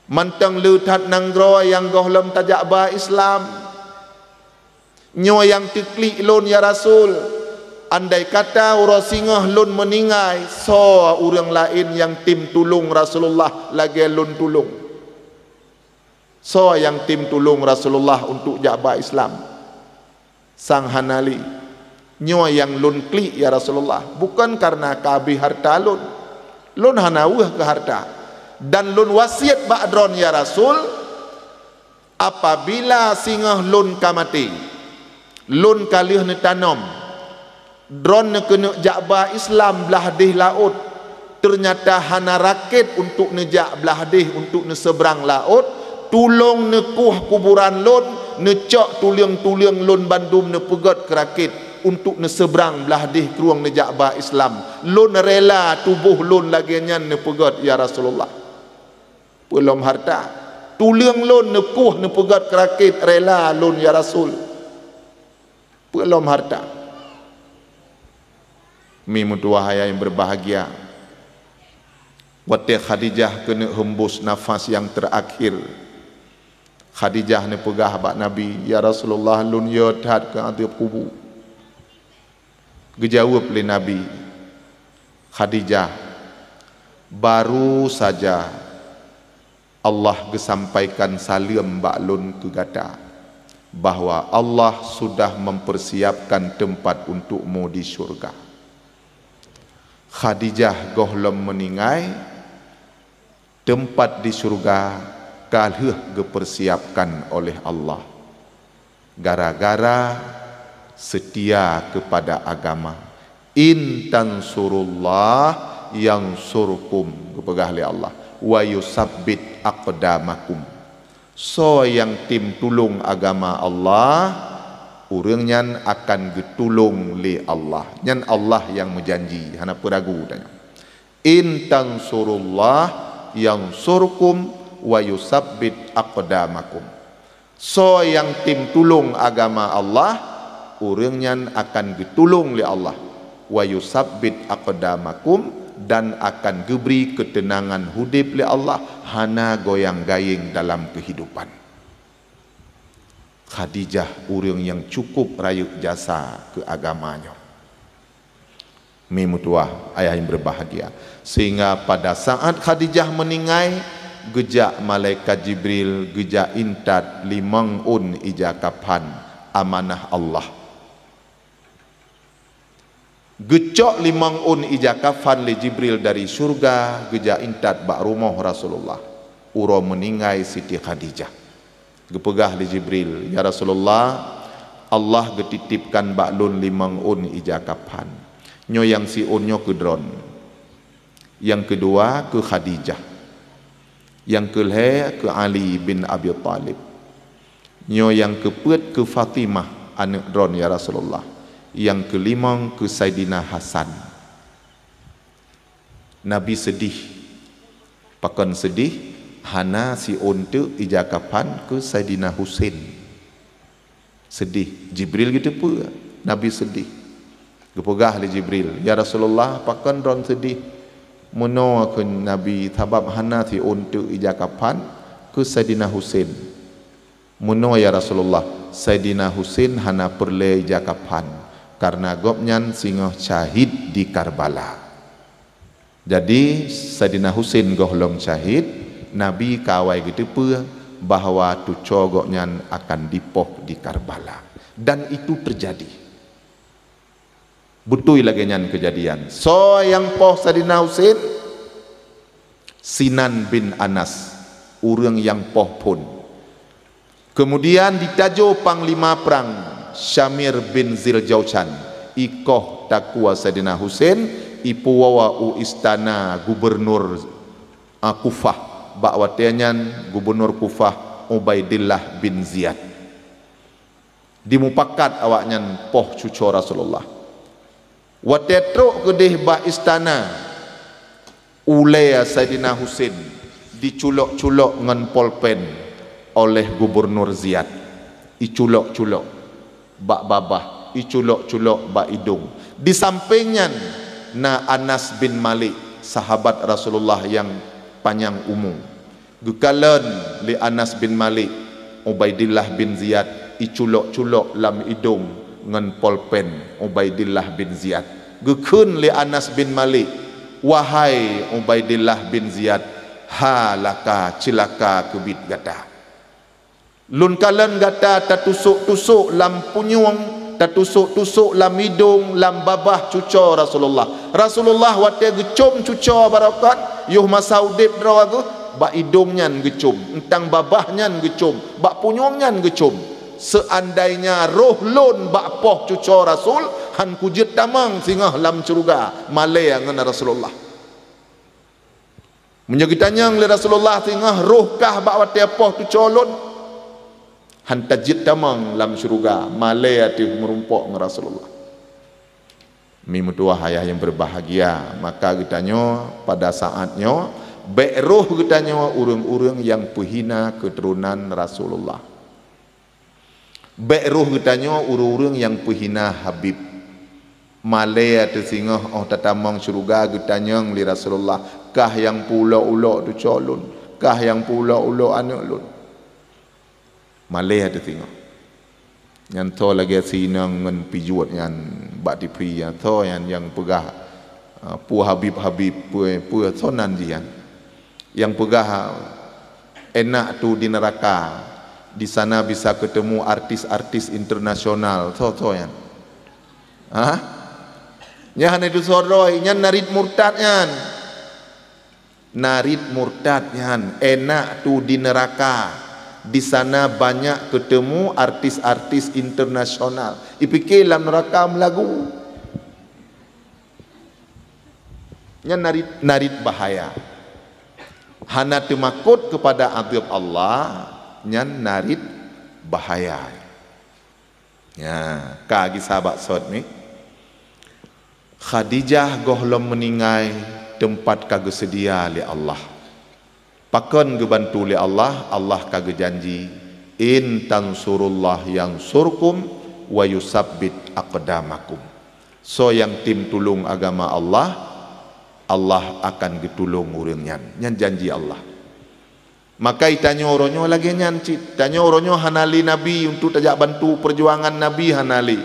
Mantong le that nanggroe nyang gohlom tajak ba Islam. Nyoe nyang teuklik lôn, ya Rasul. Andai kata uroe singoh lôn meuninggai, soe ureuëng laén nyang tem tulông Rasulullah lagée lôn tulông? Soe nyang tem tulông Rasulullah untuk jak ba Islam? Sang hana lé. Nyoe nyang lôn klik, ya Rasulullah, bukon kareuna ka abéh hareuta lôn. Lôn hana weueh keu hareuta. Dan lôn wasiet bak droen, ya Rasul, apabila singoh lôn ka maté, lôn ka lheueh neutanom, droen neukeuneuk jak ba Islam blaih déh laôt, teunyata hana rakét untuk neujak blaih déh untuk neuseubrang laôt, tulông neukueh kuburan lôn, neucok tuleueng-tuleueng lôn bandum neupeugét keu rakét untuk neuseubrang blaih déh krueng neujak ba Islam. Lôn rela tuboh lôn lagée nyan neupeugét, ya Rasulullah. Peulom hareuta. Tuleueng lôn neukueh neupeugét keu rakét, rela lôn, ya Rasul. Peulom hareuta. Mi meutuwah ayah nyang beubahgia, watée Khadijah keuneuk heumbus nafas nyang teurakhir, Khadijah neupeugah bak Nabi, "Ya Rasulullah, lôn yo that keu adeueb kubu." Geujaweueb lé Nabi, "Khadijah, baru saja Allah geusampaikan saleuem bak lôn keu gata, bahwa Allah sudah mempersiapkan tempat untukmu di syurga." Khadijah gohlom meuninggai, teumpat di syurga ka lheueh geupeursiapkan oleh Allah. Gara-gara seutia keupada agama. "In tansurullah yansurkum," geupeugah lé Allah, "wa yusabbit aqdamakum." Soe nyang tem tulông agama Allah, ureuëng nyan akan geutulông lé Allah. Nyan Allah nyang meujanji, hana peuragu tanyoe. "In tansurullah yansurkum wa yusabbit aqdamakum." Soe nyang tem tulông agama Allah, ureuëng nyan akan geutulông lé Allah. "Wa yusabbit aqdamakum," dan akan geubri keuteunangan udeb lé Allah, hana goyang-gayeng dalam keuhidupan. Khadijah ureuëng nyang cukup rayeuk jasa keu agama nyoe. Mi meutuwah ayah nyang beubahgia, sehingga pada saat Khadijah meuninggai, geujak malaikat Jibril geujak intat limong ôn ija kafan amanah Allah. Geucok limong ôn ija kafan lé Jibril dari syurga geujak intat bak rumoh Rasulullah uroe meuninggai Siti Khadijah. Geupeugah lé Jibril, "Ya Rasulullah, Allah geutitipkan bak lôn limong ôn ija kafan. Nyoe nyang siôn nyoe keu droen, nyang keudua keu Khadijah." Nyang keulhèe keu Ali bin Abi Thalib. Nyoe nyang keupeuet keu Fatimah, aneuk droen, ya Rasulullah. Nyang keulimong keu Saidina Hasan. Nabi seudeh. Pakon seudeh? Hana siôn teuk ija kafan keu Saidina Husein. Seudeh. Jibril geuteupeue Nabi seudeh. Geupeugah lé Jibril, "Ya Rasulullah, pakon droen seudeh?" Meunoe kheun Nabi, "Sabab hana siôn teuk ija kafan keu Saidina Husein." "Meunoe, ya Rasulullah, Saidina Husein hana peureulèe ija kafan, kareuna gobnyan singoh syahid di Karbala." Jadi, Saidina Husein gohlom syahid, Nabi ka awai geuteupeue bahwa tucoe gobnyan akan dipoh di Karbala. Dan itu terjadi. Beutôi lagèe nyan keujadian. Soe nyang poh Saidina Husein? Sinan bin Anas, ureueng nyang poh phôn. Keumudian jitajo panglima prang, Syamir bin Ziljaushan, ikoh takue Saidina Husein, ipeuwoe u istana gubernur, a, Kufah. Bak watèe nyan gubernur Kufah Ubaidillah bin Ziyad. Dimupakat awaknyan poh cucoe Rasulullah. Watèe trok keudeh bak istana, ulèe Saidina Husein diculok-culok ngon polpen oleh Gubernur Ziyad. Iculok-culok bak babah, iculok-culok bak idong. Di sampéng nyan na Anas bin Malik, sahabat Rasulullah nyang panyang umu. Geukalon lé Anas bin Malik, Ubaidillah bin Ziyad iculok-culok lam idong ngon polpen Ubaidillah bin Ziyad. Geukheun lé Anas bin Malik, "Wahai Ubaidillah bin Ziyad, halaka, ceulaka keubiet gata! Lôn kalon gata tatusok-tusok lam punyueng, tatusok-tusok lam idong, lam babah cucoe Rasulullah. Rasulullah watèe geucom cucoe baroekon, yoh masa udép droe geuh, bak idong nyan geucom, eunteuk babah nyan geucom, bak punyueng nyan geucom. Seuandainya roh lôn bak poh cucoe Rasul, han kujeuet tamong singoh lam syeuruga malèe ngon Rasulullah." Meunyoe geutanyong lé Rasulullah, "Singoh roh kah bak watèe poh cucoe lôn?" Han tajeuet tamong lam syeuruga, malèe ateueh meurumpok ngon Rasulullah. Mi meutuwah ayah nyang beubahgia, maka geutanyoe pada saat nyoe, bèk roh geutanyoe ureueng-ureueng nyang peuhina keuturonan Rasulullah. Bèk roh geutanyoe ureueng-ureueng nyang peuhina Habib. Malèe teusingoh 'oh tatamong syeuruga geutanyong lé Rasulullah, "Kah nyang peuulok-ulok cucoe lôn? Kah nyang peuulok-ulok aneuk lôn?" Malèe teusingoh. Nyan tho lagèe si inong ngon pijuet nyan bak tipi nyan, tho nyan nyang peugah, ah, peue Habib-Habib, peue, peue tho nan jih nyan. Nyang peugah, "Enak tu di neraka, di sana bisa ketemu artis-artis internasional." Tho-tho nyan. Hah? Nyan hana itu soroe, nyan narit murtad nyan. Narit murtad nyan, "Enak tu di neraka, di sana banyak ketemu artis-artis internasional." Ipike lam neraka meulagu. Nyan narit, narit bahaya. Hana teumakot keupada azab Allah, nyan narit bahaya. Ya, ka gisa bak sot mi. Khadijah gohlom meuninggai teumpat ka geuseudia lé Allah. Pakon geubantu lé Allah? Allah ka geujanji, "In tansurullah yansurkum wa yusabbit aqdamakum." Soe nyang tem tulông agama Allah, Allah akan geutulông ureueng nyan. Nyan janji Allah. Maka tanyoe uroe nyoe lagèe nyan cit. Tanyoe uroe nyoe hana lé nabi untuk tajak bantu peujuangan nabi, hana lé.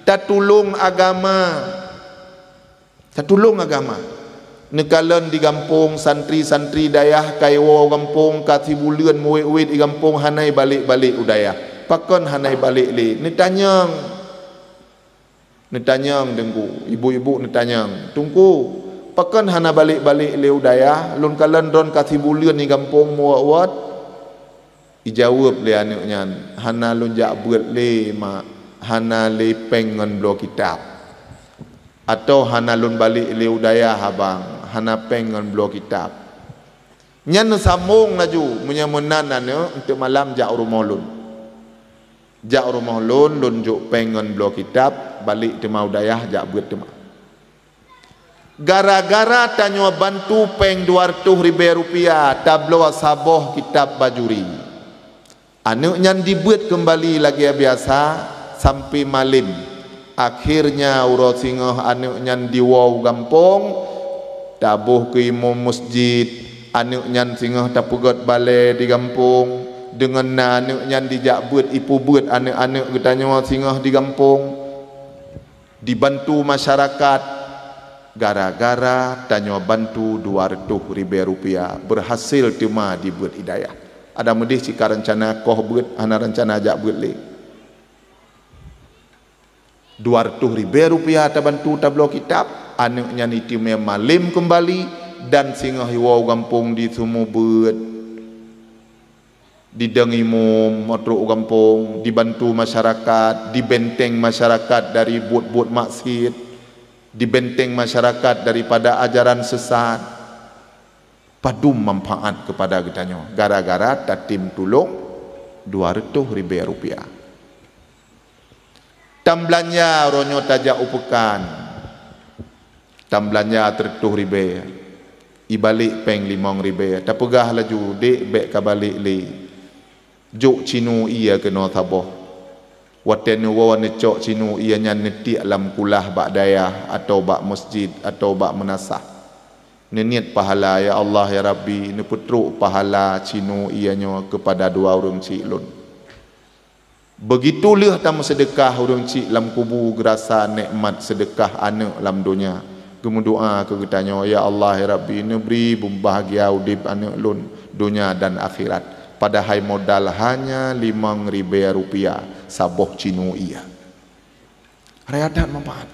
Tatulông agama. Tatulông agama. Neukalon di gampông, santri-santri dayah ka iwoe u gampông, ka sibuleuen meuwét-wét di gampông, hana ibalek-balek u dayah. Pakon hana ibalek lé? Neutanyong. Neutanyong Teungku, ibu-ibu neutanyong, "Teungku, pakon hana balek-balek lé u dayah? Lôn kalon droen ka sibuleuen di gampông meuwot-wot." Ijaweueb lé aneuk nyan, "Hana lôn jak beuet lé, Mak, hana lé péng ngon bloe kitab." Atau, "Hana lôn balek lé u dayah, Abang, hana péng ngon bloe kitab." Nyan neusambong laju, meunyoe meunan aneuk, eunteuk malam jak u rumoh lôn. Jak u rumoh lôn, lôn jok péng ngon bloe kitab, balek teuma u dayah jak beuet teuma. Gara-gara tanyoe bantu péng dua reutôh ribée rupiah, tabloe saboh kitab Bajuri. Aneuk nyan dibeuet keumbali lagée biasa sampoe malem. Akhirnya uroe singoh aneuk nyan diwoe u gampông, taboh keu imum meuseujid. Aneuk nyan singoh tapeugét balée di gampông. Deungon na aneuk nyan dijak beuet, ipeubeuet aneuk-aneuk geutanyoe singoh di gampông. Dibantu masyarakat, gara-gara tanyoe bantu dua reutôh ribée rupiah, beurhasil teuma dibeuet i dayah. Adak meudeh cit ka reuncana koh beuet, hana reuncana jak beuet lé. Dua reutôh ribée rupiah tabantu tabloe kitab, aneuk nyan iteumé malem keumbali dan singoh iwoe u gampông diseumeubeuet. Didong imum, trok u gampông, dibantu masyarakat, dibenteng masyarakat dari buet-buet maksiet, dibenteng masyarakat daripada ajaran sesat. Padum manfaat keupada geutanyoe gara-gara tatem tulông dua reutôh ribée rupiah. Tambeulanja uroe nyoe tajak u peukan. Tambeulanja teureutôh ribée, ibalek péng limong ribée. Tapeugah laju, "Dek, bék ka balek lé. Jok cinu ié keunoe saboh." Watée neuwoe neucok cinu ié nyan neutiek lam kulah bak dayah atawa bak meuseujid atawa bak meunasah. Neuniet pahala, "Ya Allah, ya Rabbi, neupeutrok pahala cinu ié nyoe keupada dua ureuëng chik lôn." Begitu lheueh tameuseudeukah ureuëng chik lam kubu geurasa nekmat seudeukah aneuk lam donya. Geumeudoá keu geutanyoe, "Ya Allah, ya Rabbi, neubri beubahgia udeb aneuk lôn donya dan akhirat." Padahai modal hanya limong ribée rupiah saboh cinu ié. Raya that manfaat.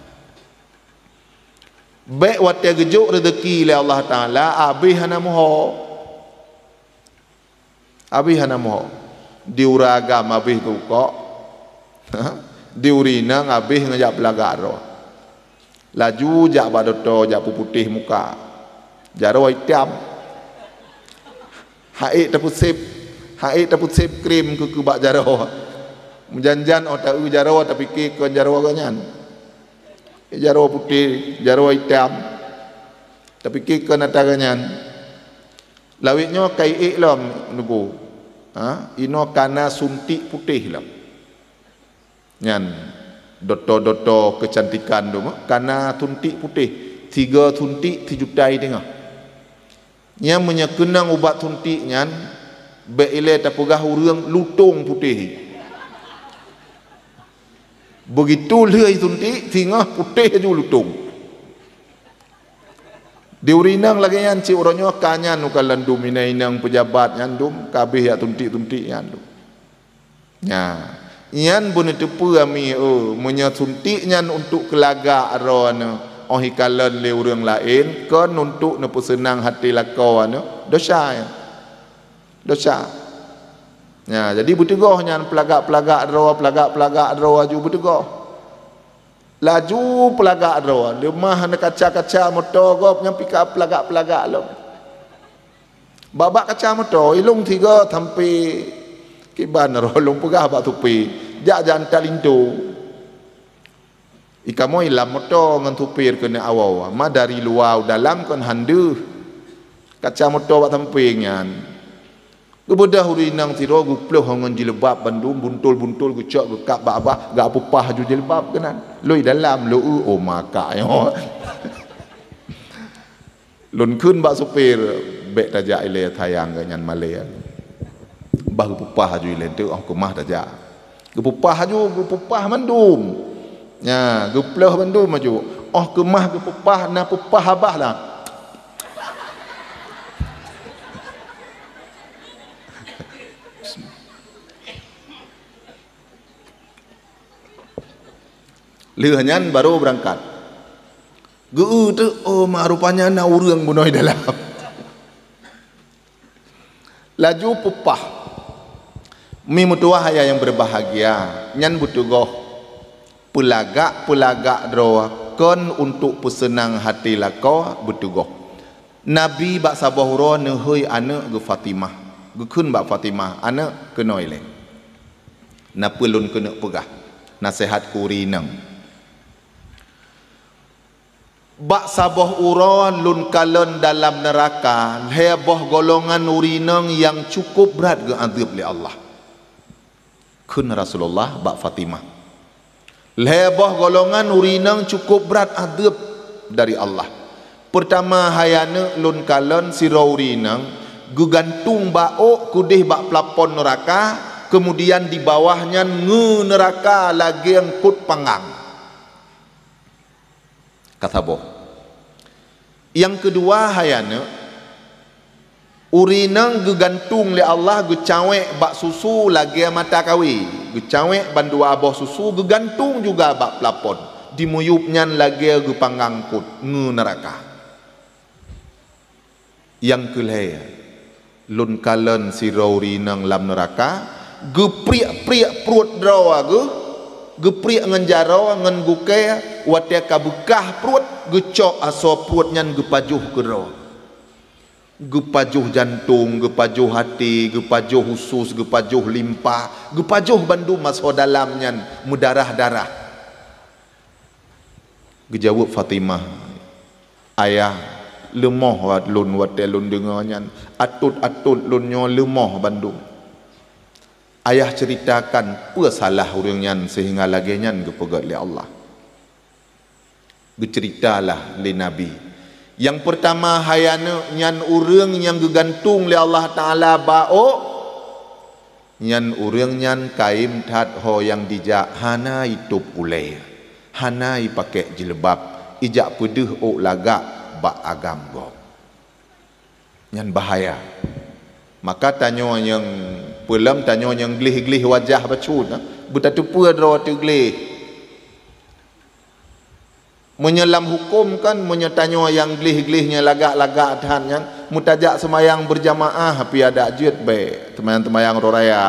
Bék watée geujok reuzeki lé Allah Taala, abéh hana meuho. Abéh hana meuho. Di ureuëng agam abéh geukok. Di ureuëng inong abéh ngon jak peulagak droe. Laju jak bak dokto, jak peuputéh muka. Jaroe itam. Ha'ék tapeuseb, ha'ék tapeuseb krem keu, keu bak jaroe. Meujan-jan óh ta-eu jaroe, tapike kon jaroe geuh nyan. Jaroe putéh, jaroe itam. Tapike kon ata geuh nyan. Lawét nyoe ka iék lom neugu. Ha, inoe kana suntik putéh lom. Nyan, dokto-dokto keucantikan tu mah, kana suntik putéh, tiga suntik sijuta i teungoh. Nyan meunyoe keunong ubat suntik nyan, bék ilée tapeugah ureuëng lutông putéh. Begitu lheueh suntik, singoh putéh laju lutông. Di ureuëng inong lagée nyan cit uroe nyoe ka nyan ukalon dum inong-inong peujabat nyan dum ka abéh jak suntik-suntik nyan dum. Nya, nyan beuneuteupeu ami eu, meunyoe suntik nyan untuk keulagak droe nyoe, óh ikalon lé ureuëng laén, kon untuk neupeuseunang até lakoe nyoe, desya nyan. Desya. Nya, jadi beuteugöh nyan peulagak-peulagak droe, peulagak-peulagak droe laju beuteugöh. Laju peulagak droe, leumah na kaca-kaca moto gob nyang pika peulagak-peulagak lom. Bak-bak kaca moto, ilong tiga sampai kiban roh lôn peugah bak supir, "Jak, jak anta linto." Ikamoe ilam moto ngon supir keuneuk awai, ma dari luwa u dalam kon han deuh. Kaca moto bak sampéng nyan. Geubeudôh ureuëng inong sidroe geuploh ngon jilbab bandum, buntol-buntol geucok geukab bak babah, geupeupah aju jilbab keunan. Lôi dalam, lôi, oh, maka nyoe. Lôn kheun bak supir, "Bék tajak ilée sayang geuh nyan malée." Bah geupeupah aju ilée teuk, óh keumah tajak. Geupeupah aju, geupeupah mandum. Nya, geuploh mandum aju. Óh keumah geupeupah, na peupah babah lah. Lheueh nyan barô beurangkat. Geu-eu teuk, oh, ma rupanya na ureuëng bunoe dalam. Laju peupah. Mi meutuwah ayah nyang beubahgia, nyan beuteugöh. Peulagak-peulagak droe kon untuk peuseunang até lakoe beuteugöh. Nabi bak saboh uroe neuhôi aneuëk geuh Fatimah. Geukheun bak Fatimah, "Aneuëk, keunoe lé. Na peue lôn keuneuk peugah, naseuhat keu ureuëng inong. Bak saboh uroe lôn kalon dalam neuraka lhée boh golongan ureuëng inong nyang cukup brat geuadeueb lé Allah." Kheun Rasulullah bak Fatimah, "Lhée boh golongan ureuëng inong cukup brat adeueb dari Allah. Peurtama, hai aneuëk, lôn kalon sidroe ureuëng inong geugantung bak ôk keudeh bak plafon neuraka, keumudian di bawah nyan ngeue neuraka lagée eungkot panggang." Ka saboh. Nyang keudua, hai aneuëk, ureuëng inong geugantung lé Allah geucawék bak susu lagée mata kawé, geucawék bandua boh susu geugantung juga bak plafon, dimiyueb nyan lagée geupanggang eungkot ngeue neuraka. Nyang keulhée, lôn kalon sidroe ureuëng inong lam neuraka, geupriek-priek pruet droe geuh, geupriek ngon jaroe ngon gukée, watée ka beukah pruet, geucok asoe pruet nyan geupajoh keudroe. Geupajoh jantong, geupajoh até, geupajoh usus, geupajoh limpa, geupajoh bandum asoe dalam nyan meudarah-darah. Geujaweueb Fatimah, "Ayah, leumoh lôn watée lôn deungoe nyan, atot-atot lôn nyoe leumoh bandum. Ayah ceuritakan peue salah ureuëng nyan seuhingga lagée nyan geupeugét lé Allah." Geuceuritalah lé Nabi, "Nyang peurtama, hai aneuëk, nyan ureuëng nyang geugantung lé Allah Taala bak ôk. Nyan ureuëng nyan kayém that ho nyang jijak hana jitôb ulée, hana jipakék jilbab, jijak peudeuh ôk lagak bak agam gob. Nyan bahaya." Maka tanyoe nyang peulom, tanyoe nyang gleh-gleh wajah bacut, beutateupeue droe teugleh. Meunyoe lam huköm kan, meunyoe tanyoe nyang gleh-gleh nyang lagak-lagak that nyan, meutajak seumayang beurjamaah pih adak jeuet bék, seumayang-seumayang uroe raya.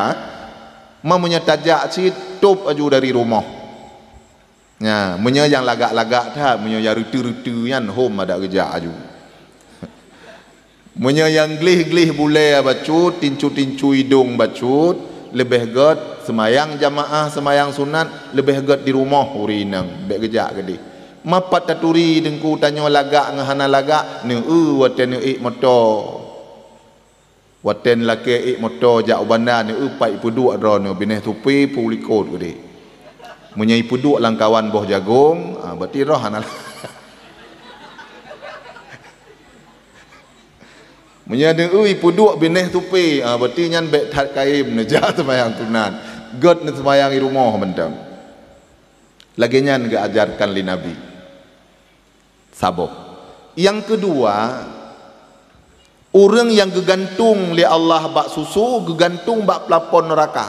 Ma meunyoe tajak cit, tôb aju dari rumoh. Nya, meunyoe nyang lagak-lagak that, meunyoe nyang reuteu-reuteu nyan, hom adak geujak aju. Meunyoe nyang gleh-gleh bulée bacut, tincu-tincu idong bacut, leubeh gét seumayang jamaah, seumayang sunat, leubeh gét di rumoh ureuëng inong, bék geujak keudeh. Ma pat taturi teungku tanyoe lagak ngon hana lagak, neueu watée neuék moto. Watée lakée ék moto jak u banda, neueu pat ipeuduek droeneuh, binéh supi peulikot keudeh. Meunyoe ipeuduek lam kawan boh jagong, ah, berarti roh hana. Meunyoe neueu ipeuduek binéh supi, ah, berarti nyan bék that kayém neujak seumayang sunat. Gét neuseumayang i rumoh mantong. Lagée nyan geuajarkan lé Nabi. Saboh. Nyang keudua, ureuëng nyang geugantung lé Allah bak susu, geugantung bak plafon neuraka.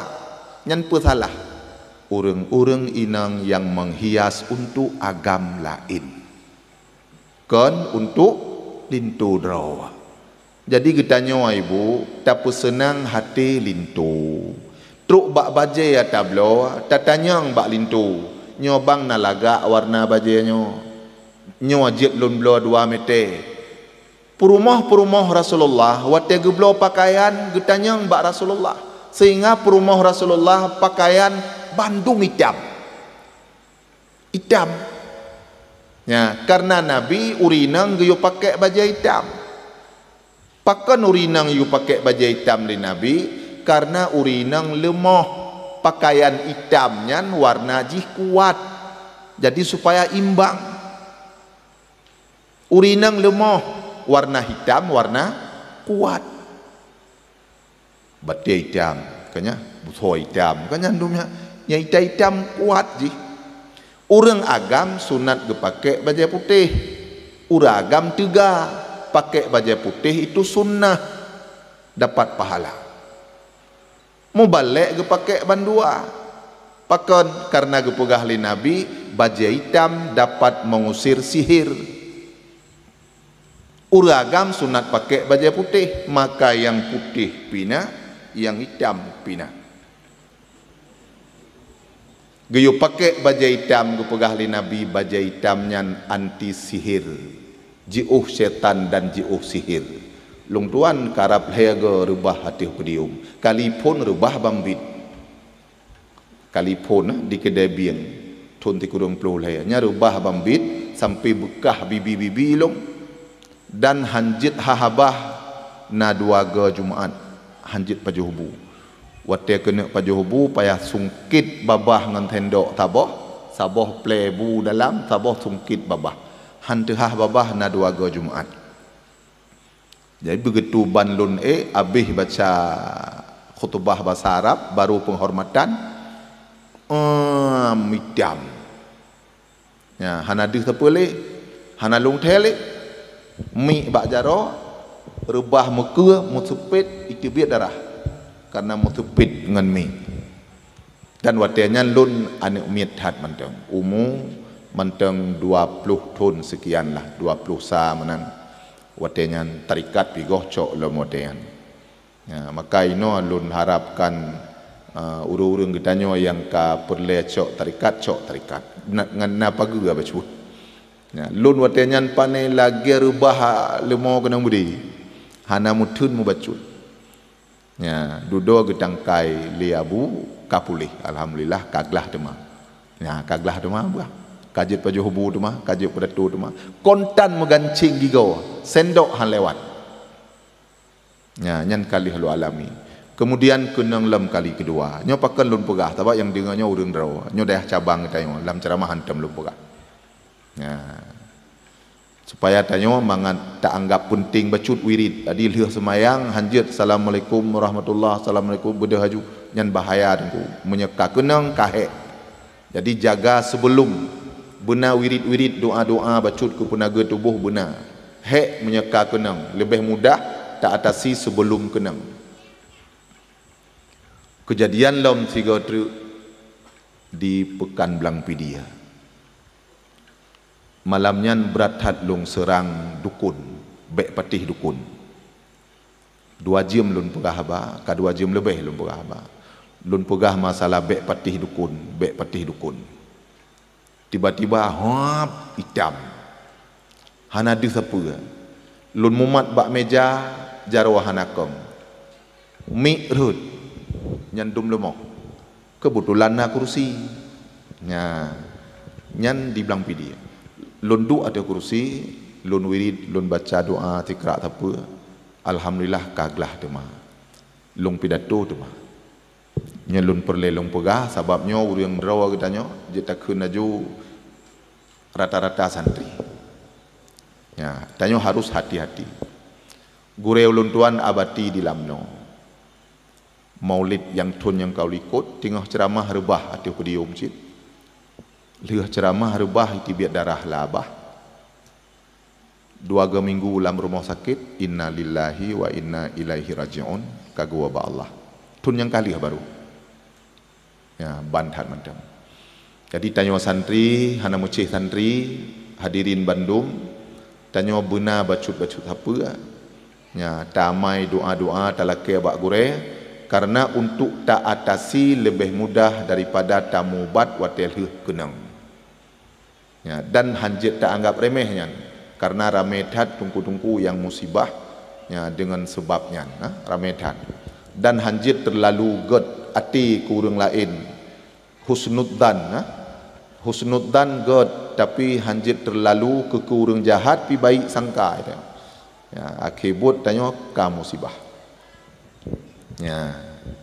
Nyan peusalah. Ureuëng-ureuëng inong nyang menghias untuk agam laén, kon untuk linto droe. Jadi geutanyoe ibu, tapeuseunang até linto. Trok bak bajée ata bloe, tatanyong bak linto, "Nyoe bang na lagak warna bajée nyoe? Nyoe jeuet lôn bloe dua meuté." Peurumoh-peurumoh Rasulullah watée geubloe pakaian geutanyong bak Rasulullah, seuhingga peurumoh Rasulullah pakaian bandum itam. Itam. Nya, kareuna Nabi ureuëng inong geuyue pakék bajée itam. Pakon ureuëng inong geuyue pakék bajée itam lé Nabi? Kareuna ureuëng inong leumoh, pakaian itam nyan warna jih kuat. Jadi supaya imbang. Ureuëng inong leumoh, warna hitam, warna kuat. Batée itam, kanya, busoe itam, kanya, dum nya, nyang itam-itam kuat jih. Ureuëng agam sunat geupakék bajée putéh. Ureuëng agam teuga pakék bajée putéh itu sunnah, dapat pahala. Mubalek geupakék bandua. Pakon? Kareuna geupeugah lé Nabi, bajée itam dapat mengusir sihir. Ureuëng agam sunat pakék bajée putéh, maka nyang putéh pih na, nyang itam pih na. Geuyue pakék bajée itam, geupeugah lé Nabi, bajée itam nyan anti sihir. Jiôh syaitan dan jiôh sihir. Lôn tuan karab lhèe go reubah ateueh podium. Kali phôn reubah ban biet. Kali phôn, eh, di keudè bieng thôn sikureueng ploh lhèe. Nyan reubah ban biet sampoe beukah bibi-bibi lôn. Dan hanjeuet ha babah na dua go Jumat. Hanjeuet pajoh bu. Watèe keuneuk pajoh bu payah sungkét babah ngon sendok saboh, saboh plè bu dalam, saboh sungkét babah. Han teuhah babah na dua go Jumat. Jadi begitu ban lôn ék, abéh baca khutubah basa Arab, baru penghormatan, em, itam. Ya, hana deuh sapeue lé, hana lôn thèe lé. Miek bak jaroe, reubah meukeue, meuseupet, iteubiet darah. Karena meuseupet ngon miek. Dan watèe nyan lôn aneuk miet that mantong. Umu mantong dua ploh thôn sekian lah, dua ploh sa meunan. Watèe nyan tarikat pigoh cok lom watèe nyan. Ya, maka inoe lôn harapkan, eh, ureueng-ureueng geutanyoe nyang ka peureulèe cok tarikat, cok tarikat. Na, ngon na pageue bacut. Ya, lôn watèe nyan pané lagèe reubah leumo keunong beudé. Hana meutheun mubacut. Ya, dudoe geutangkai lé Abu ka puléh. Alhamdulillah, ka glah teuma. Ya, ka glah teuma, bah. Ka jeuet pajoh bu teuma, ka jeuet peudato teuma. Kontan meugancéng gigoe, sendok han lewat. Nya, nyan ka lheueh lôn alami. Kemudian keunong lom kali keudua. Nyoe pakon lôn peugah, sabab nyang deungoe nyoe ureueng droe. Nyoe dayah cabang geutanyoe, lam ceuramah hantom lôn peugah. Nya. Supaya tanyoe mangat taanggap peunteng bacut wirid. Jadi lheueh seumayang, hanjeuet, "Assalamualaikum warahmatullah, assalamualaikum," beudôh laju. Nyan bahaya teungku. Meunyoe ka keunong, ka hék. Jadi jaga sebelum beuna wirid-wirid, doa-doa bacut keu peunaga tuboh beuna. Hék meunyoe ka keunong, leubeh mudah ta atasi sebelum keunong. Keujadian lom sigoe treuk di Peukan Blang Pidie. Malam nyan brat that lôn seurang dukon, bèk patéh dukon. Dua jeuem lôn peugah haba, ka dua jeuem leubeh lôn peugah haba. Lôn peugah masalah bèk patéh dukon, bèk patéh dukon. Tiba-tiba, hop, itam. Hana deuh sapeue. Lôn mumat bak meuja, jaroe hana kong. Miek rhot, nyan dum leumoh. Keubeutulan na kurusi. Nya, nyan di Blang Pidie. Lôn duek ateueh kurusi, lôn wirid, lôn baca doa sikrak sapeue. Alhamdulillah ka glah teuma. Lôn pidato teuma. Nyoe lôn peureulèe lôn peugah, sabab nyoe ureueng droe geutanyoe jeuet takheun laju rata-rata santri. Ya, tanyoe harus hati-hati. Gurèe ulôn tuan Abati di Lamno. Maulid nyang thôn nyang ka likot, teungoh ceuramah reubah ateueh podium cit. Lheueh ceuramah reubah iteubiet darah lam babah. Dua go minggu lam rumoh sakét, innalillahi wa inna ilaihi raji'un, ka geuwoe bak Allah. Thôn nyang ka lheueh baru. Ya, ban that mantong. Jadi tanyoe santri, hana meucéh santri, hadirin bandum, tanyoe beuna bacut-bacut sapeue. Ya, tamai doa-doa talakèe bak gurèe, karena untuk ta atasi leubeh mudah daripada tamubat watèe lheueh keunong. Ya, dan hanjeuet taanggap remeh nyan, karena ramé that teungku-teungku nyang musibah, ya, deungon seubab nyan, ha, ramé that. Dan hanjeuet teulalu gèt até keu ureueng laén. Husnudzan, ha. Husnudzan gèt, tapi hanjeuet teulalu keu, keu ureueng jahat pi baik sangka, gitu. Ya, akhé buet tanyoe ka musibah. Ya,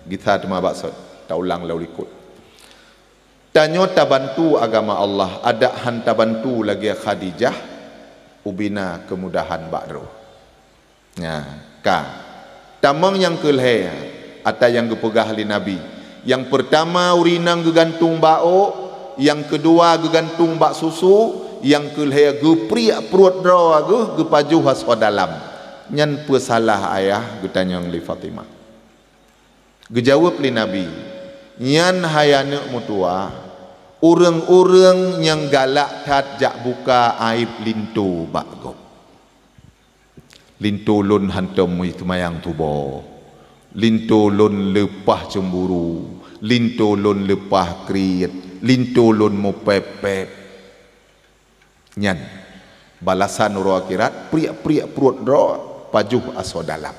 gisa teuma bak sot, taulang lom likot. Tanyoe tabantu agama Allah, adak han tabantu lagèe Khadijah, ubina keumudahan bak droe. Nya, ka. Tamong nyang keulhèe, ata nyang geupeugah lé Nabi. Nyang peurtama ureueng inong geugantung bak ôk, nyang keudua geugantung bak susu, nyang keulhèe geupriek pruet droe geuh geupajoh asoe dalam. Nyan peue salah ayah geutanyong lé Fatimah. Geujaweueb lé Nabi, "Nyan hai aneuk meutuwah, ureueng-ureueng nyang galak that jak buka aéb linto bak gob. Linto lôn hantom meuseumayang suboh, linto lôn leupah ceumburu, linto lôn leupah kriet, linto lôn meupép-pép." Nyan, Balasan uroe akhirat, priek-priek pruet droe, pajoh asoe dalam.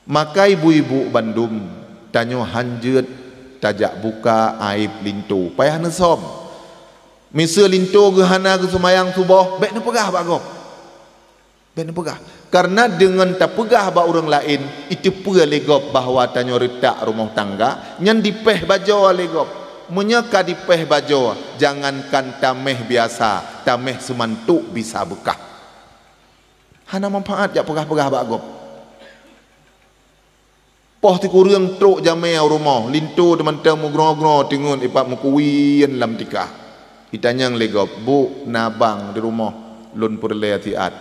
Maka ibu-ibu bandum, tanyoe hanjeuet tajak buka aib linto, payah neusom. Miseue linto geuh hana geuseumayang suboh, bék neupeugah bak gob. Bék neupeugah. Karena deungon tapeugah bak ureuëng laén, iteupeue lé gob bahwa tanyoe reutak rumoh tangga, nyan dipéh bajoe lé gob. Meunyoe ka dipéh bajoe, jangankan taméh biasa, taméh seumantok bisa beukah. Hana manfaat jak peugah-peugah bak gob. Poh sikureueng trok jamé u rumoh, linto teumantong meugroe-groe teungeut ipat meukuwien lam tikah. Itanyong lé gob, "Bu, na bang di rumoh, lôn peureulée siat."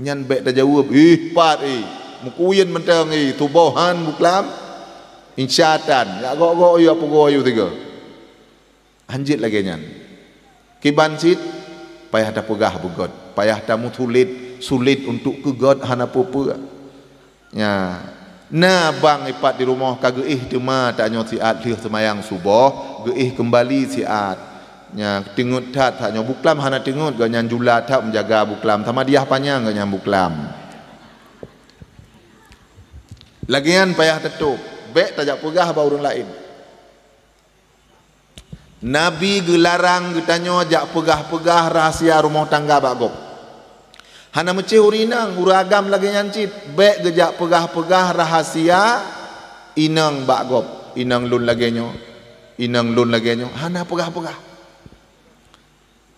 Nyan bék tajaweueb, "Ih, pat ih, meukuwien mantong ih, tuboh han buklam." Insya tan, jak gok-gok yue peugoe yue tiga. Hanjeuet lagée nyan. Kiban cit, payah tapeugah beugét, payah tameusulet, sulet untuk keu gét hana peue-peue. Nya, na bang ipat di rumoh ka geuéh teuma tanyoe siat lheueh seumayang suboh, geuéh keumbali siat. Nya, teungeut that tanyoe buklam hana teungeut, gobnyan jula that meujaga buklam, sama diah panyang gobnyan buklam. Lagée nyan payah tatôb, bék tajak peugah bak ureuëng laén. Nabi geularang geutanyoe jak peugah-peugah rahsia rumoh tangga bak gob. Hana meucéh ureuëng inong, ureuëng agam lagée nyan cit, bék geujak peugah-peugah rahsia inong bak gob. "Inong lôn lagée nyoe, inong lôn lagée nyoe," hana peugah-peugah.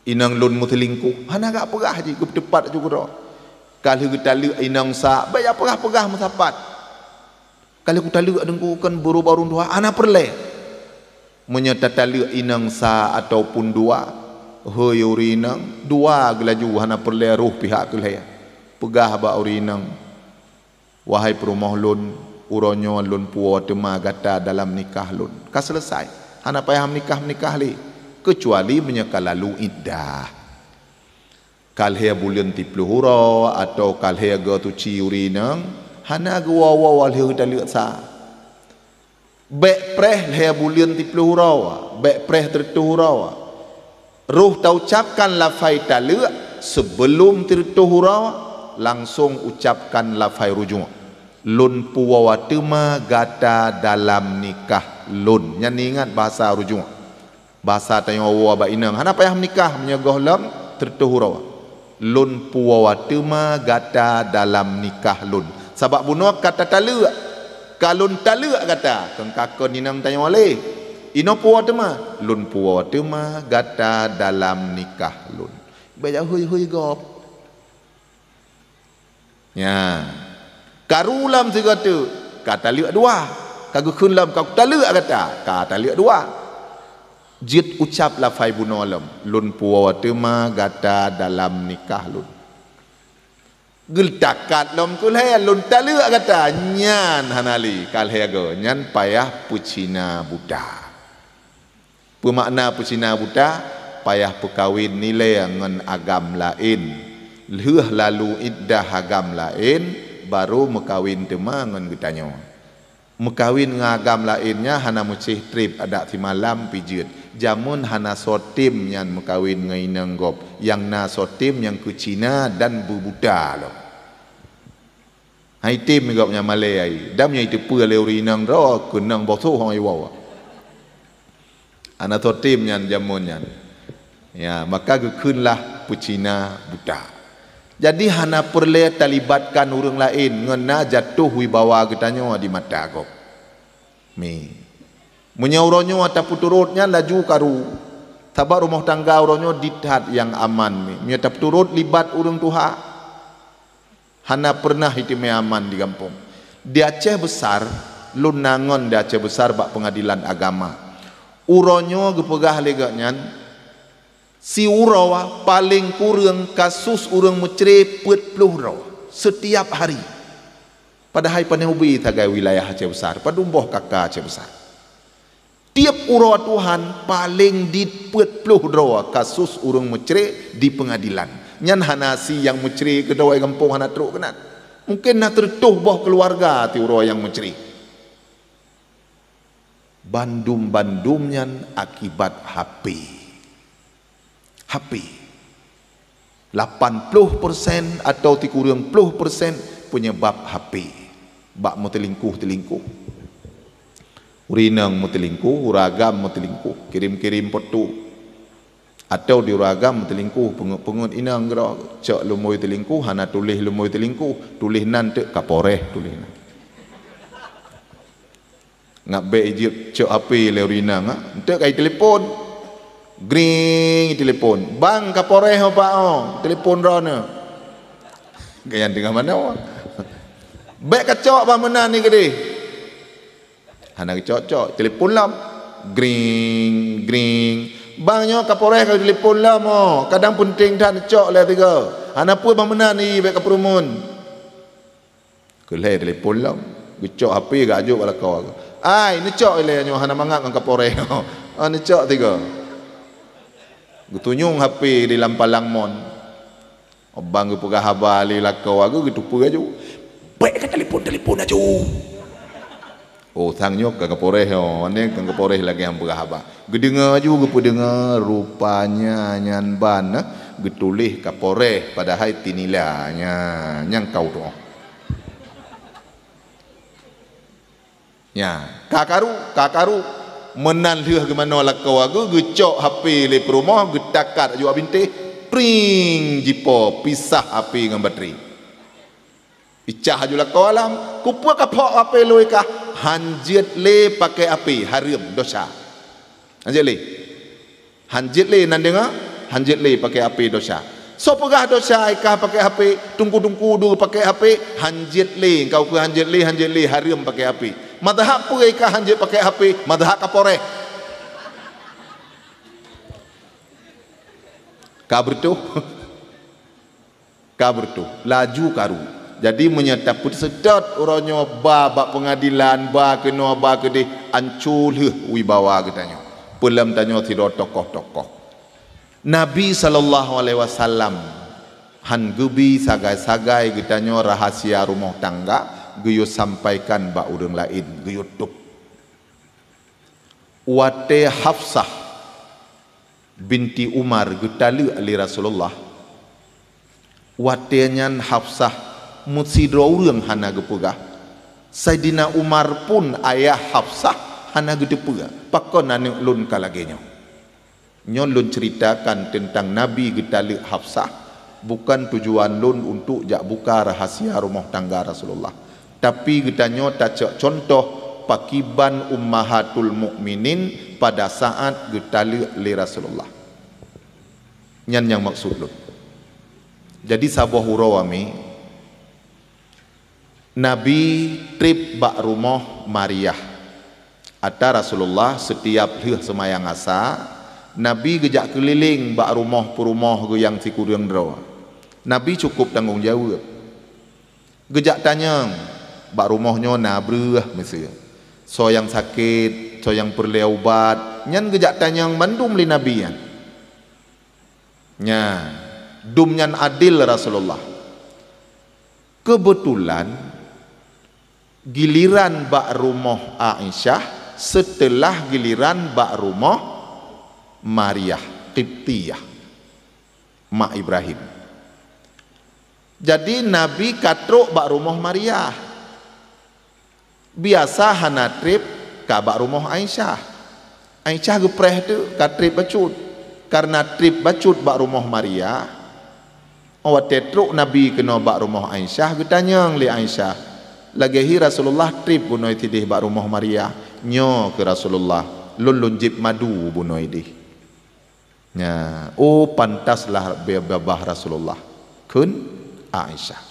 "Inong lôn meuseulingkoh," hana jak peugah jih, geupeuteupat aju keudroe. Ka lheueh geutaleuek inong sa, bék jak peugah-peugah meusapat. "Ka lheueh kutaleuek deungku kon baru-baru dua," hana peureulée. Meunyoe tataleuek inong sa ataupun dua, hôi ureuëng inong, dua geulaju hana peureulée roh pihak keu lhée. Peugah bak ureuëng inong, "Wahai peurumoh lôn, uroe nyoe lôn puwoe teuma gata dalam nikah lôn." Ka seuleusai. Hana payah meunikah-meunikah lé, keucuali meunyoe ka lalu iddah. Ka lhée buleuen siplôh uroe atawa ka lhée goe suci ureuëng inong, hana geuwoe-woe lheueh taleuek sa. Bék preh lhée buleuen siplôh uroe, bék preh sireutôh uroe. Roh taucabkan lafai taleuek, seubeulom sireutôh uroe, langsong ucabkan lafai rujok. "Lôn puwoe teuma gata dalam nikah lôn." Nyan ingat bahasa rujok. Bahasa tanyoe woe bak inong, hana payah meunikah meunyoe gohlom sireutôh uroe. "Lôn puwoe teuma gata dalam nikah lôn." Sabab bunoe ka tataleuek, ka lôn taleuek gata, kon ka kon inong tanyoe lé. Inoe puwoe teuma, "Lôn puwoe teuma gata dalam nikah lôn." Bék jak hôi-hôi gob. Nya. Karu lom sigoe teuk, ka taleuek dua. Ka geukheun lom ka kutaleuek gata, ka taleuek dua. Jeuet ucab lafai bunoe lom, "Lôn puwoe teuma gata dalam nikah lôn." Geutakat lom keu lhée, "Lôn taleuek gata," nyan hana lé, ka lhée goe, nyan payah peucina buta. Peumakna peucina buta, payah peukawen nilée ngon agam laén. Lheueh lalu iddah agam laén, barô meukawen teuma ngon geutanyoe. Meukawen ngon agam laén nyan hana meucéh treb adak simalam pih jeuet. Jameun hana soe tem nyan meukawen ngon inong gob, nyang na soe tem nyang keucina dan beubuta lom. Hai tem gob nyang malée ai, dam nyang iteupeue lé ureuëng inong droe keunong boh soh hong iwoe. Hana soe tem nyan jameun nyan. Ya, maka geukheunlah peucina buta. Jadi hana peureulée talibatkan ureuëng laén ngon na jatoh wibawa geutanyoe di mata gob. Mi. Meunyoe uroe nyoe tapeuturot nyan laju karu. Sabab rumoh tangga uroe nyoe di that nyang aman mi. Meunyoe tapeuturot libat ureuëng tuha. Hana peureunah iteumé aman di gampông. Di Aceh Besar, lôn na ngon di Aceh Besar bak peungadilan agama. Uroe nyoe geupeugah lé gobnyan, siuroe paleng kureueng kasus ureuëng meucré peuet ploh droe setiap hari. Padahai pane ubé sagai wilayah Aceh Besar, padum boh kaka Aceh Besar. Tieb uroe Tuhan paleng dit peuet ploh droe kasus ureuëng meucré di peungadilan. Nyan hana si nyang meucré keudroe gampông hana trok keunan. Mungken na teureutôh boh keuluwarga tieb uroe nyang meucré. Bandum-bandum nyan akibat H P. H P. Lapan ploh persen atau sikureueng ploh persen penyebab H P bak meuteulingkuh-teulingkuh. Ureueng inong meuteulingkuh, ureueng agam meuteulingkuh, kirém-kirém foto. Atau di ureueng agam meuteulingkuh, peungeuet-peungeuet inong keudroe, cok lumboi teulingkuh, hana tuléh lumboi teulingkuh, tuléh nan teuk kaporéh tuléh nan. Ngat bék ijeuet cok H P lé ureueng inong, ha? Enteuk ka itelepon. Gring, itelepon. "Bang, kaporéh ho, Pak, ho. Telepon droeneuh." Gaya teungoh manoe. "Bék kacok bah meunan ni keudeh." Hana geucok-cok, telepon lom. Gring, gring. "Bang, nyoe kaporéh ka telepon lom, ho. Kadang peunteng that neucok lé tiga. Hana peue bah meunan ni, bék kapeurumun." Keu lhèe telepon lom, geucok H P geujok bak lakoe. "Ai, neucok ilèe nyoe hana mangat ngon kaporéh." Ah, neucok tiga. Geutunyong H P di lam palang mon. Bang geupeugah haba lé lakoe geuh, geuteupeue laju. "Bèk keu telepon-telepon laju." Oh, sang nyoe ka kaporéh nyoe, aneuk ka kaporéh lagèe nyang peugah haba. Geudeungoe laju, geupeudeungoe, rupanya nyan ban, eh, geutuléh kaporéh, padahai tinila nyan nyang kau tu'oh. Nya, ka karu, ka karu. Meunan lheueh geumanoe lakoe geuh, geucok H P lé peurumoh, geutakat laju bak bintéh, pring, jipo, pisah H P ngon batri. Icah laju lakoe lam, "Keupeue kaphok H P lôn kah?" "Han jeuet lé pakai H P, hareuem, dosa." Han jeuet lé. Han jeuet lé, nan deungoe, han jeuet lé pakai H P, dosa. Soe peugah dosa ai kah pakai H P, teungku-teungku dua pakai H P, han jeuet lé, engkau keu han jeuet lé, han jeuet lé, hareuem pakai H P. Mazhab peue ai kah han jeuet pakai H P, mazhab kaporéh. Ka beureutoh. Ka beureutoh, laju karu. Jadi, meunyoe tapeuseutôt uroe nyoe ba bak peungadilan, ba keunoe, ba keudeh, anco lheueh wibawa geutanyoe. Peulom tanyoe sidroe tokoh-tokoh. Nabi sallallahu alaihi wasallam han geubi sagai-sagai geutanyoe rahasia rumoh tangga, geuyue sampaikan bak ureuëng laén, geuyue tôb. Watée Hafsah binti Umar geutaleuek lé Rasulullah, watée nyan Hafsah meusidroe ureuëng hana geupeugah. Saidina Umar pun ayah Hafsah hana geuteupeue, "Pakon aneuëk lôn ka lagée nyoe?" Nyoe lôn ceuritakan teuntang Nabi geutaleuek Hafsah, bukan tujuan lôn untuk jak buka rahasia rumoh tangga Rasulullah. Tapi geutanyoe tacok cuntoh pakiban Ummahatul Mukminin pada saat geutaleuek lé Rasulullah. Nyan nyang maksud lôn. Jadi saboh uroe ami, Nabi treb bak rumoh Mariah. Ata Rasulullah setiap lheueh seumayang Asa, Nabi geujak keulileng bak rumoh peurumoh geuh nyang sikureueng droe. Nabi cukup tanggong jaweueb. Geujak tanyong bak rumoh nyoe na breueh miseue. Soe nyang sakét, soe nyang peureulée ubat, nyan geujak tanyong mandum lé Nabi nyan. Nya, dum nyan adil Rasulullah. Keubeutulan giliran bak rumoh Aisyah seuteulah giliran bak rumoh Mariah Qibtiyah, mak Ibrahim. Jadi Nabi ka trok bak rumoh Mariah. Biasa hana treb ka bak rumoh Aisyah. Aisyah geupreh teuk ka treb bacut. Kareuna treb bacut bak rumoh Mariah, watée trok Nabi keunoe bak rumoh Aisyah, geutanyong lé Aisyah, "Lagée hi Rasulullah treb bunoe sideh bak rumoh Mariah?" "Nyoe," kheun Rasulullah, "lôn lôn jieb madu bunoe deh." Nya, oh, pantaslah be-, babah Rasulullah, kheun Aisyah.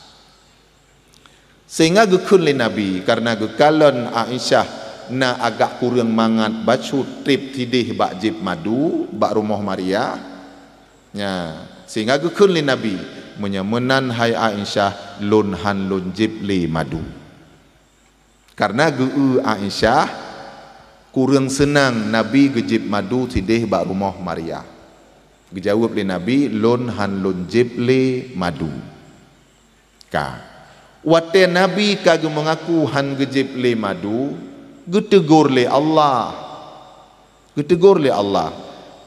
Sehingga geukheun lé Nabi, kareuna geukalon Aisyah na agak kureueng mangat bacut treb sideh bak jieb madu bak rumoh Mariah. Nya, sehingga geukheun lé Nabi, "Meunyoe meunan hai Aisyah, lôn han lôn jieb lé madu." Kareuna geu-eu Aisyah kureueng seunang Nabi geujieb madu sideh bak rumoh Mariah. Geujaweueb lé Nabi, "Lôn han lôn jieb lé madu." Ka. Watée Nabi ka geumeungaku han geujieb lé madu, geuteugor lé Allah. Geuteugor lé Allah,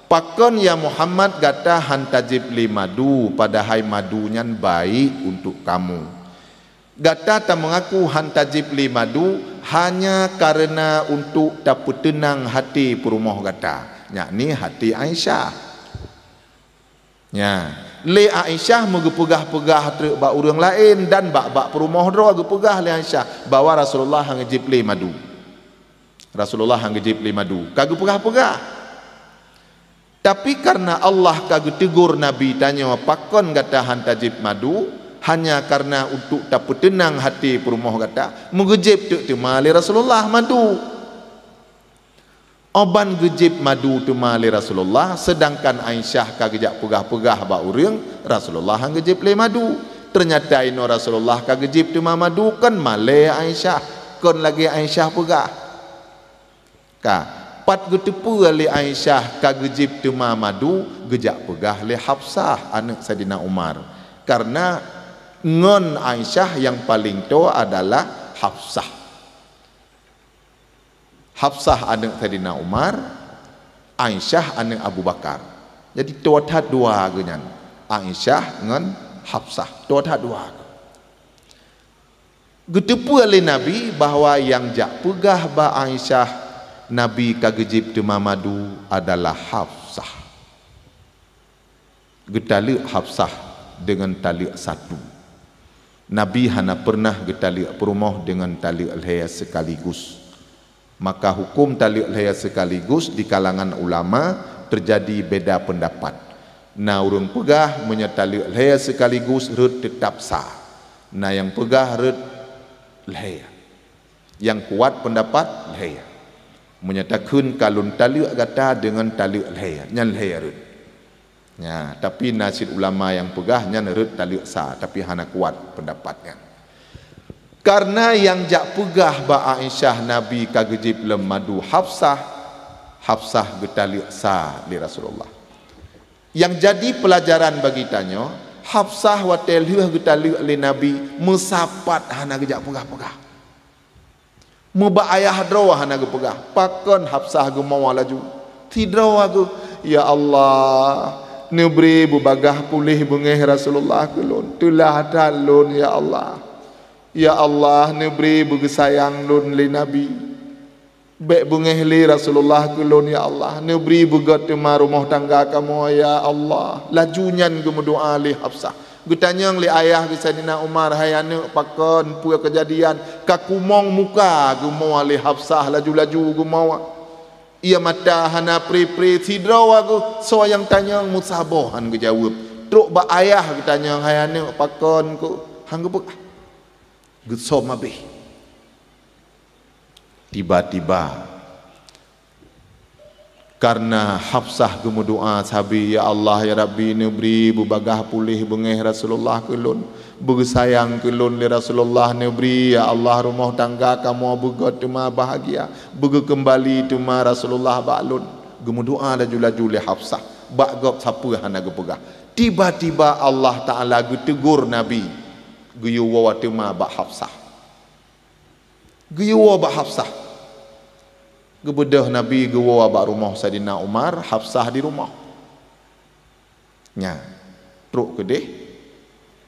"Pakon, ya Muhammad, gata han tajieb lé madu, padahai madu nyan baik untuk kamu? Gata tameungaku han tajieb lé madu hanya kareuna untuk tapeuteunang até peurumoh gata, yakni até Aisyah." Nya, lé Aisyah meugeupeugah-peugah treuk bak ureuëng laén dan bak-bak peurumoh droe geupeugah lé Aisyah bahwa Rasulullah han geujieb lé madu. Rasulullah han geujieb lé madu, ka geupeugah-peugah. Tapi kareuna Allah ka geuteugor Nabi tanyoe, "Pakon gata han tajieb madu?" hanya kareuna untuk tapeuteunang até peurumoh gata, meugeujieb teuk teuma lé Rasulullah madu. Óh ban geujieb madu teuma lé Rasulullah, seudangkan Aisyah ka geujak peugah-peugah bak ureuëng, Rasulullah han geujieb lé madu. Teunyata inoe Rasulullah ka geujieb teuma madu, kon malée Aisyah, kon lagée Aisyah peugah. Ka, pat geuteupeue lé Aisyah ka geujieb teuma madu, geujak peugah lé Hafsah, aneuëk Saidina Umar. Kareuna ngon Aisyah nyang paleng toe adalah Hafsah. Hafsah aneuëk Saidina Umar, Aisyah aneuëk Abu Bakar. Jadi, toe that dua geuh nyan, Aisyah ngon Hafsah, toe that dua geuh. Geuteupeue lé Nabi bahwa nyang jak peugah bak Aisyah Nabi ka geujieb teuma madu adalah Hafsah. Geutaleuek Hafsah deungon taleuek satu. Nabi hana peureunah geutaleuek peurumoh deungon taleuek lhée seukaligus. Maka huköm taleuek lhée seukaligus di kalangan ulama teujadi beda peundapat. Na ureuëng peugah meunyoe taleuek lhée seukaligus rhot teutab sa. Na nyang peugah rhot lhée. Nyang kuat peundapat lhée. Meunyoe takheun ka lôn taleuek gata deungon taleuek lhée, nyan lhée rhot. Nya, tapi na cit ulama nyang peugah nyan rhot taleuek sa, tapi hana kuat peundapat nyan. Kareuna nyang jak peugah bak Aisyah Nabi ka geujieb lom madu Hafsah, Hafsah geutaleuek sa lé Rasulullah. Nyang jadi peulajaran bagi tanyoe, Hafsah watée lheueh geutaleuek lé Nabi meusapat hana geujak peugah-peugah. Meubak ayah droe hana geupeugah, pakon Hafsah geumoe laju. Sidroe geuh, "Ya Allah, neubri beubagaih puléh beungéh Rasulullah keu lôn. Teulah that lôn, ya Allah. Ya Allah, neubri beugeusayang lôn lé Nabi. Bék beungéh lé Rasulullah keu lôn, ya Allah. Neubri beugét teuma rumoh tangga kamoe, ya Allah." Laju nyan geumeudoá lé Hafsah. Geutanyong lé ayah geuh Saidina Umar, "Hai aneuëk, pakon, peue keujadian?" Ka kumong muka geumoe lé Hafsah laju-laju geumoe. Ia mata hana pri-pri, sidroe geuh soe nyang tanyong meusaboh han geujaweueb. Trok bak ayah geutanyong, "Hai aneuëk, pakon keuh?" Han geupeugah. Geusöm abéh. Tiba-tiba, kareuna Hafsah geumeudoá sabe, "Ya Allah, ya Rabbi, neubri beubagaih puléh beungéh Rasulullah keu lôn. Beugeusayang keu lôn lé Rasulullah, neubri, ya Allah, rumoh tangga kamoe beugét teuma bahagia, beugeukeumbali teuma Rasulullah bak lôn." Geumeudoá laju-laju lé Hafsah, bak gob sapeue hana geupeugah. Tiba-tiba Allah Taala geuteugor Nabi, geuyue woe teuma bak Hafsah. Geuyue woe bak Hafsah. Geubeudôh Nabi geuwoe bak rumoh Saidina Umar, Hafsah di rumoh. Nya, trok keudeh.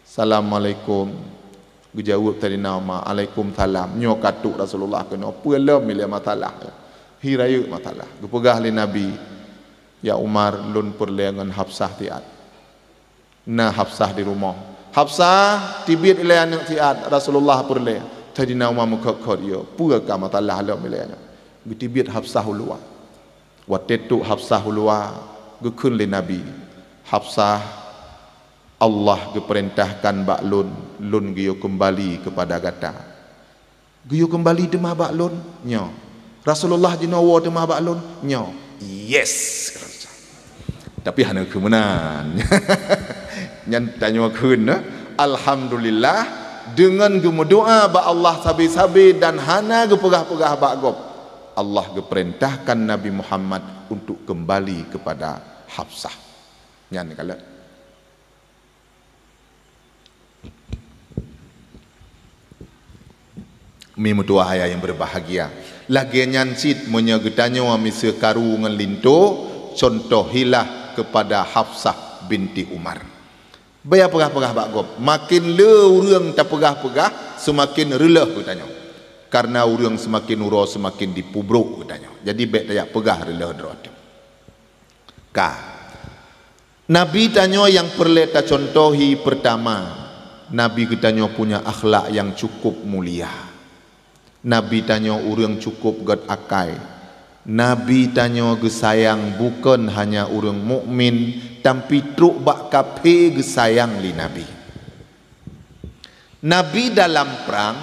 "Assalamualaikum." Geujaweueb Saidina Umar, "Alaikumsalam." Nyoe ka trok Rasulullah keunoe, peue lom ilée masalah. Hi rayeuk masalah. Geupeugah lé Nabi, "Ya Umar, lôn peureulée ngon Hafsah siat." Na Hafsah di rumoh. "Hafsah, tibiet ilée aneuëk siat, Rasulullah peureulée." Saidina Umar meukhot-khot, "Yo, peue ka masalah lom ilée nyoe?" Geutibiet Hafsah u luwa. Watée trok Hafsah u luwa, geukheun lé Nabi, "Hafsah, Allah geupeurintahkan bak lôn, lôn geuyue keumbali keupada gata." "Geuyue keumbali teuma bak lôn?" "Nyo." "Rasulullah jinoe woe teuma bak lôn?" "Nyo." "Yes!" Tapi hana kheun meunan. Nyan tanyoe kheun, eh? Alhamdulillah, deungon geumeudoá bak Allah sabe-sabe dan hana geupeugah-peugah bak gob, Allah geupeurintahkan Nabi Muhammad untuk keumbali keupada Hafsah. Nyan kalon. Mi meutuwah ayah nyang beubahgia, lagée nyan cit meunyoe geutanyoe miseue karu ngon linto, contohilah kepada Hafsah binti Umar. Baya peugah-peugah bak gob. Makin le ureuëng tapeugah-peugah, seumaken reuloh geutanyoe. Karena ureuëng seumaken uroe, seumaken dipeubrok geutanyoe. Jadi, bék tajak peugah reuloh droe teuh. Ka. Nabi tanyoe nyang peureulée tacontohi, peurtama, Nabi geutanyoe punya akhlak nyang cukup mulia. Nabi tanyoe ureuëng cukup gét akai. Nabi tanyoe geusayang bukon hanya ureuëng mukmin, tapi trok bak kafé geusayang lé Nabi. Nabi dalam prang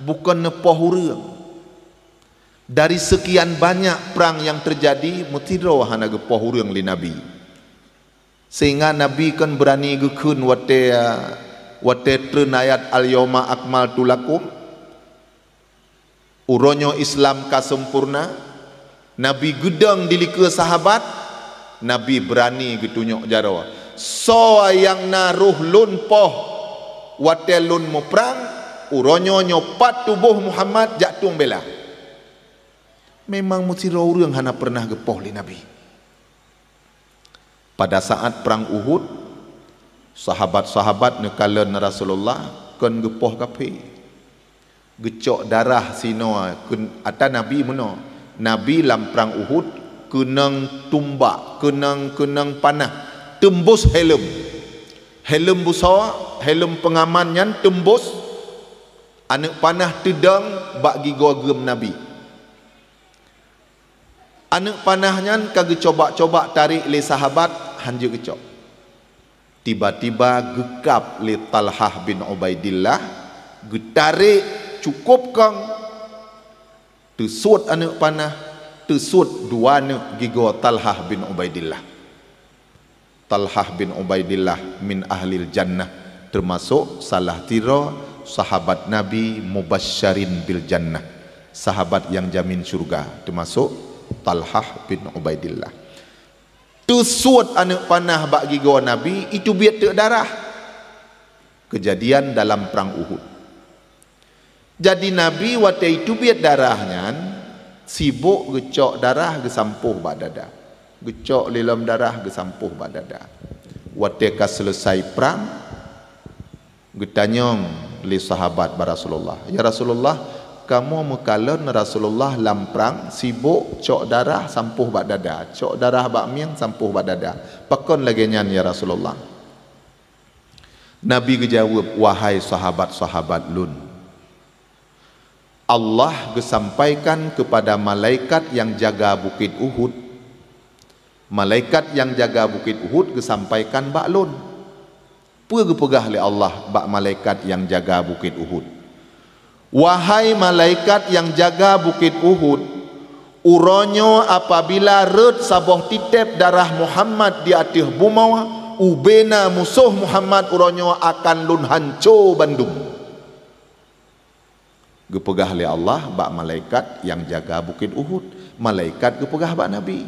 bukon neupoh ureuëng. Dari seukian banyak prang nyang teujadi, meusidroe hana geupoh ureuëng lé Nabi. Sehingga Nabi kon beurani geukheun watée, watée treun ayat "Al-yauma akmaltu lakum", uroe nyoe Islam ka sempurna. Nabi geudong di likée sahabat, Nabi beurani geutunyok jaroe, "Soe nyang na roh lôn poh watée lôn muprang, uroe nyoe nyoe pat tuboh Muhammad jak tueng bela." Memang meusidroe ureuëng hana pernah geupoh lé Nabi. Pada saat prang Uhud, sahabat-sahabat neukalon Rasulullah kon geupoh kafé. Geucok darah sinoe keu ata Nabi meunoe. Nabi lam prang Uhud keunong tumbak, keunong, keunong panah, teumbus helm. Helm busoe, helm peungaman nyan teumbus, aneuëk panah teudong bak gigoe geuem Nabi. Aneuëk panah nyan ka geucobak-cobak tarek lé sahabat, hán jeuet geucok. Tiba-tiba geukab lé Talhah bin Ubaidillah, geutarek cukôp kong, teusuet aneuëk panah, teusuet dua aneuëk gigoe Talhah bin Ubaidillah. Talhah bin Ubaidillah min ahlil jannah, teumasok salah sidroe sahabat Nabi mubasysyirin bil jannah, sahabat nyang jamin syurga, teumasok Talhah bin Ubaidillah. Teusuet aneuëk panah bak gigoe Nabi, iteubiet teuk darah. Keujadian dalam prang Uhud. Jadi Nabi watée iteubiet darah nyan, sibok geucok darah geusampôh bak dada. Geucok lé lom darah geusampôh bak dada. Watée ka seuleusai prang, geutanyong lé sahabat bak Rasulullah, "Ya Rasulullah, kamoe meukalon Rasulullah lam prang sibok cok darah sampôh bak dada, cok darah bak mieng sampôh bak dada. Pakon lagée nyan, ya Rasulullah?" Nabi geujaweueb, "Wahai sahabat-sahabat lôn, Allah geusampaikan keupada malaikat nyang jaga Bukét Uhud, malaikat nyang jaga Bukét Uhud geusampaikan bak lôn." Peue geupeugah lé Allah bak malaikat nyang jaga Bukét Uhud? "Wahai malaikat nyang jaga Bukét Uhud, uroe nyoe apabila rhot saboh titéb darah Muhammad di ateueh bumoe, ubena musoh Muhammad uroe nyoe akan lôn hanco bandum." Geupeugah lé Allah bak malaikat nyang jaga Bukét Uhud. Malaikat geupeugah bak Nabi.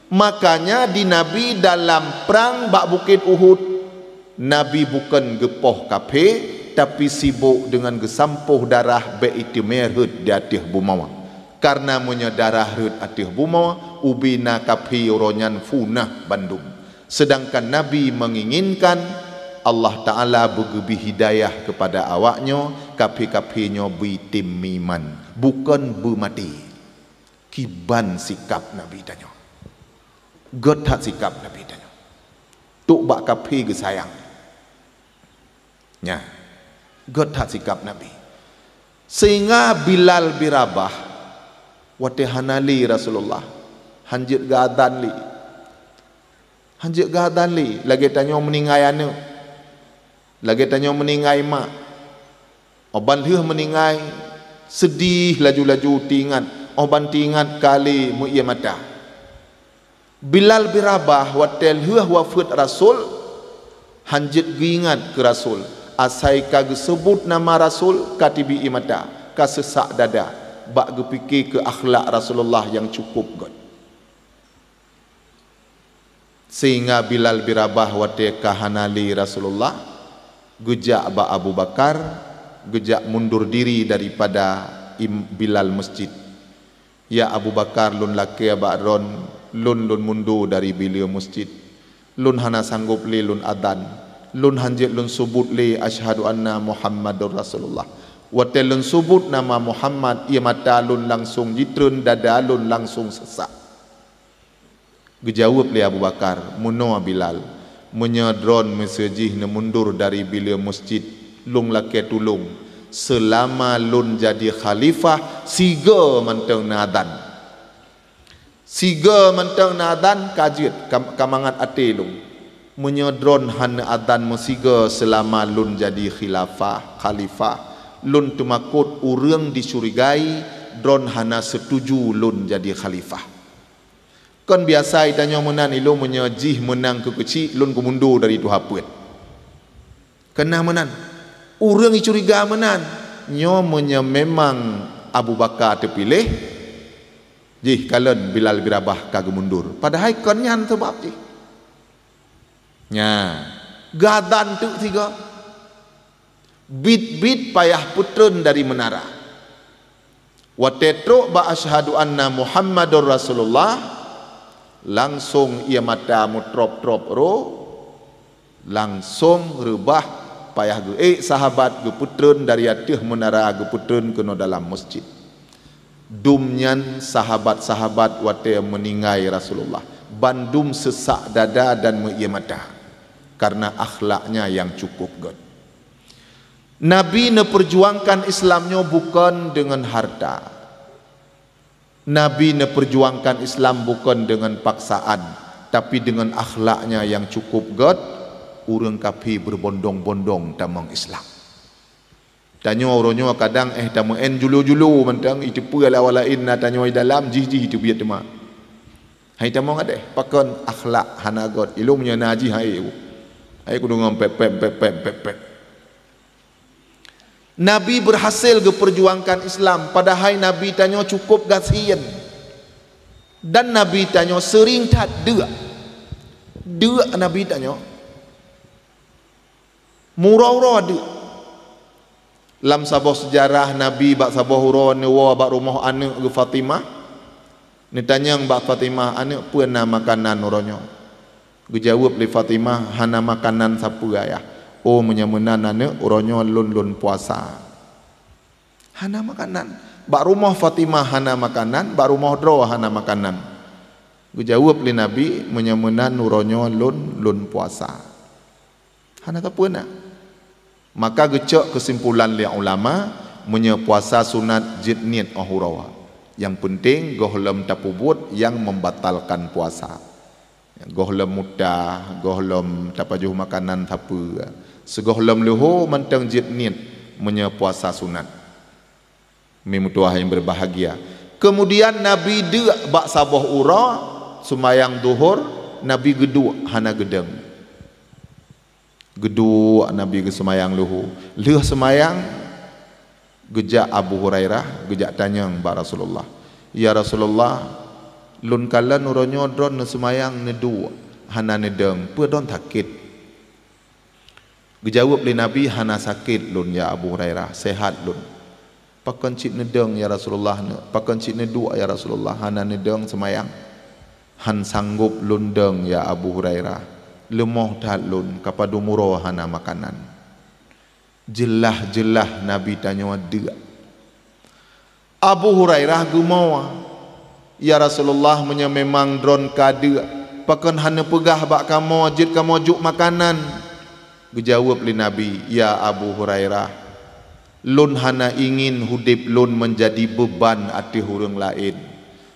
Makanya di Nabi dalam prang bak Bukét Uhud, Nabi bukon geupoh kafé, tapi sibok deungon geusampôh darah bék iteumé rhot di ateueh bumoe. Karena meunyoe darah rhot ateueh bumoe, ubena kafé uroe nyan punah bandum. Seudangkan Nabi meunginginkan Allah Ta'ala beugeubri hidayah keupada awaknyoe, kafé-kafé nyoe beutem meuiman, bukon beumaté. Kiban sikab Nabi tanyoe. Gét that sikab Nabi tanyoe. Trok bak kafé geusayang. Nyan. Gét that sikab Nabi. Sehingga Bilal bin Rabah, watée hana lé Rasulullah, hanjeuet geuazan lé. Hanjeuet geuazan lé, lagée tanyoe meuninggai aneuëk. Lagée tanyoe meuninggai mak. Óh ban lheueh meuninggai, seudeh laju-laju teuingat, óh ban teuingat ka lé meu-ie mata. Bilal bin Rabah watée lheueh wafeuet Rasul, hanjeuet geuingat keu Rasul. Asai ka geuseubut nama Rasul, ka teubi ie mata, ka seusak dada, bak geupike keu akhlak Rasulullah nyang cukup gét. Sehingga Bilal bin Rabah watée ka hana lé Rasulullah, geujak bak Abu Bakar, geujak mundur diri daripada im-, Bilal masjid. "Ya Abu Bakar, lôn lakée bak droen Lôn, lôn mundur dari bileue meuseujid. Lôn hana sanggob lé lôn azan. Lôn hanjeuet lôn subut lé asyhadu anna Muhammadur Rasulullah. Watée lôn subut nama Muhammad, ié mata lôn langsong jitreun, dada lôn langsong seusak. Geujaweueb lé Abu Bakar, "Meunoe Bilal, meunyoe droeneuh miseue jih neumundur dari bileue meuseujid, lôn lakée tulông, seulama lôn jadi khalifah, sigoe mantong neuazan." Sigoe mantong neuazan ka jeuet, ka, ka mangat até lôn. Meunyoe droeneuh hana azan meusigoe seulama lôn jadi khilafah, khalifah, lôn teumakot ureuëng dicurigai droeneuh hana seutuju lôn jadi khalifah. Kon biasa tanyoe meunan ilôn, meunyoe jih meunang keu keuchik, lôn geumundur dari tuha peuet. Keunong meunan. Ureuëng curiga meunan. Nyoe meunyoe memang Abu Bakar teupiléh, jih kalon Bilal bin Rabah ka geumundur. Padahai kon nyan sabab jih. Nya, geuazan teuk sigoe. Bit-bit payah peutreun dari meunara. Watée trok bak asyhadu anna Muhammadur Rasulullah, langsong ié mata meutrop-trop roh, langsong reubah payah geuék sahabat geupeutreun dari ateueh meunara geupeutreun keunoe dalam meuseujid. Dum nyan sahabat-sahabat watée meuninggai Rasulullah, bandum seusak dada dan meuié mata karena akhlaknya yang cukup gét. Nabi neupeurjuangkan Islam nyoe bukon deungon harta. Nabi neupeurjuangkan Islam bukon deungon paksaan, tapi deungon akhlaknya yang cukup gét, ureuëng kaphé beubondong-bondong tamong Islam. Tanyoe uroe nyoe kadang éh tameuén julo-julo mantong, iteupeue lawan laén na tanyoe di dalam, jih-jih iteubiet teuma. Hai tamong adeh, pakon akhlak hana gét, ilôn meunyoe na jih hai ku. Hai ku deungon pep-pep, pep-pep, pep-pep. Nabi berhasil geupeurjuangkan Islam, padahai Nabi tanyoe cukup gasien. Dan Nabi tanyoe seuring that deuk. Deuk Nabi tanyoe. Meuuroe-uroe deuk. Lam saboh seujarah, Nabi bak saboh uroe neuwoe bak rumoh aneuëk geuh Fatimah. Neutanyong bak Fatimah, "Aneuëk, peue na makanan uroe nyoe?" Geujaweueb lé Fatimah, "Hana makanan sapeue, Ayah." "Oh, meunyoe meunan aneuëk, uroe nyoe lôn, lôn puasa." Hana makanan. Bak rumoh Fatimah hana makanan, bak rumoh droe hana makanan. Geujaweueb lé Nabi, "Meunyoe meunan uroe nyoe lôn, lôn puasa." Hana kapeue na. Maka geucok keusimpulan lé ulama, meunyoe puasa sunat jeuet niet óh uroe. Nyang peunteng gohlom tapeubuet nyang membatalkan puasa. Gohlom muta, gohlom tapajoh makanan sapeue. Sigohlom leuho mantong jeuet niet meunyoe puasa sunat. Mimeutuah nyang berbahagia. Kemudian Nabi deuk bak saboh uroe, seumayang duhur, Nabi geuduek hana geudong. Geuduek Nabi geuseumayang leuho. Lheueh seumayang, geujak Abu Hurairah, geujak tanyong bak Rasulullah, "Ya Rasulullah, lôn kalon uroe nyoe droeneuh seumayang neuduek, hana neudong, peue droeneuh sakét?" Geujaweueb lé Nabi, "Hana sakét lôn, ya Abu Hurairah, seuhat lôn." "Pakon cit neudong, ya Rasulullah, ne-, pakon cit neuduek, ya Rasulullah, hana neudong seumayang?" "Han sanggob lôn dong, ya Abu Hurairah, leumoh that lôn, ka padum uroe hana makanan." Jeulaih-jeulaih Nabi tanyoe deuk. Abu Hurairah geumoe, "Ya Rasulullah, meunyoe memang droeneuh ka deuk, pakon hana peugah bak kamoe jeuet kamoe jok makanan?" Geujaweueb lé Nabi, "Ya Abu Hurairah, lôn hana ingin udeb lôn meunjadi beuban ateueh ureuëng laén.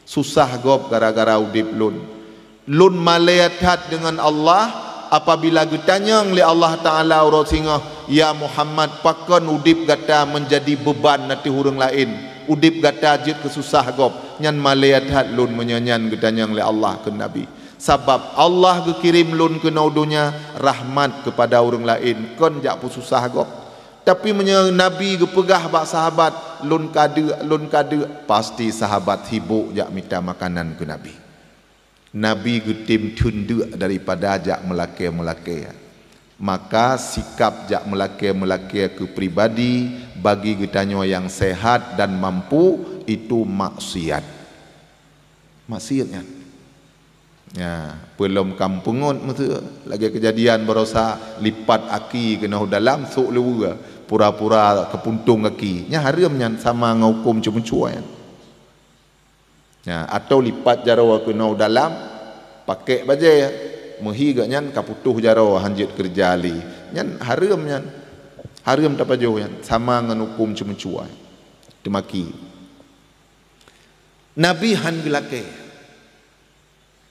Susah gob gara-gara udeb lôn. Lôn malée that deungon Allah apabila geutanyong lé Allah Taala uroe singoh, 'Ya Muhammad, pakon udeb gata meunjadi beuban ateueh ureuëng laén? Udeb gata jeuet keu susah gob.' Nyan malée that lôn meunyoe nyan geutanyong lé Allah," kheun Nabi. "Sabab Allah geukirém lôn keunoe donya rahmat keupada ureuëng laén, kon jak peususah gob. Tapi meunyoe Nabi geupeugah bak sahabat, 'Lôn ka deuk, lôn ka deuk,' pasti sahabat sibok jak mita makanan keu Nabi." Nabi geutem theun deuk daripada jak meulakée-meulakée. Maka sikab jak meulakée-meulakée keu pribadi bagi geutanyoe nyang sehat dan mampu itu maksiat. Maksiat nyan. Ya, peulom kam peungot meuteue. Lagée keujadian barosa, lipat aki keunoe dalam, sôk luweue, pura-pura keupuntông aki. Nyan hareuem nyan sama ngon huköm ceumeucue nyan. Ya, atau lipat jaroe keunoe dalam, pakék bajée, meuhi geuh nyan ka putôh jaroe hanjeuet keureuja lé. Nyan hareuem nyan. Hareuem tapajoh nyan, sama ngon huköm ceumeucue. Teumaki. Nabi han geulakée.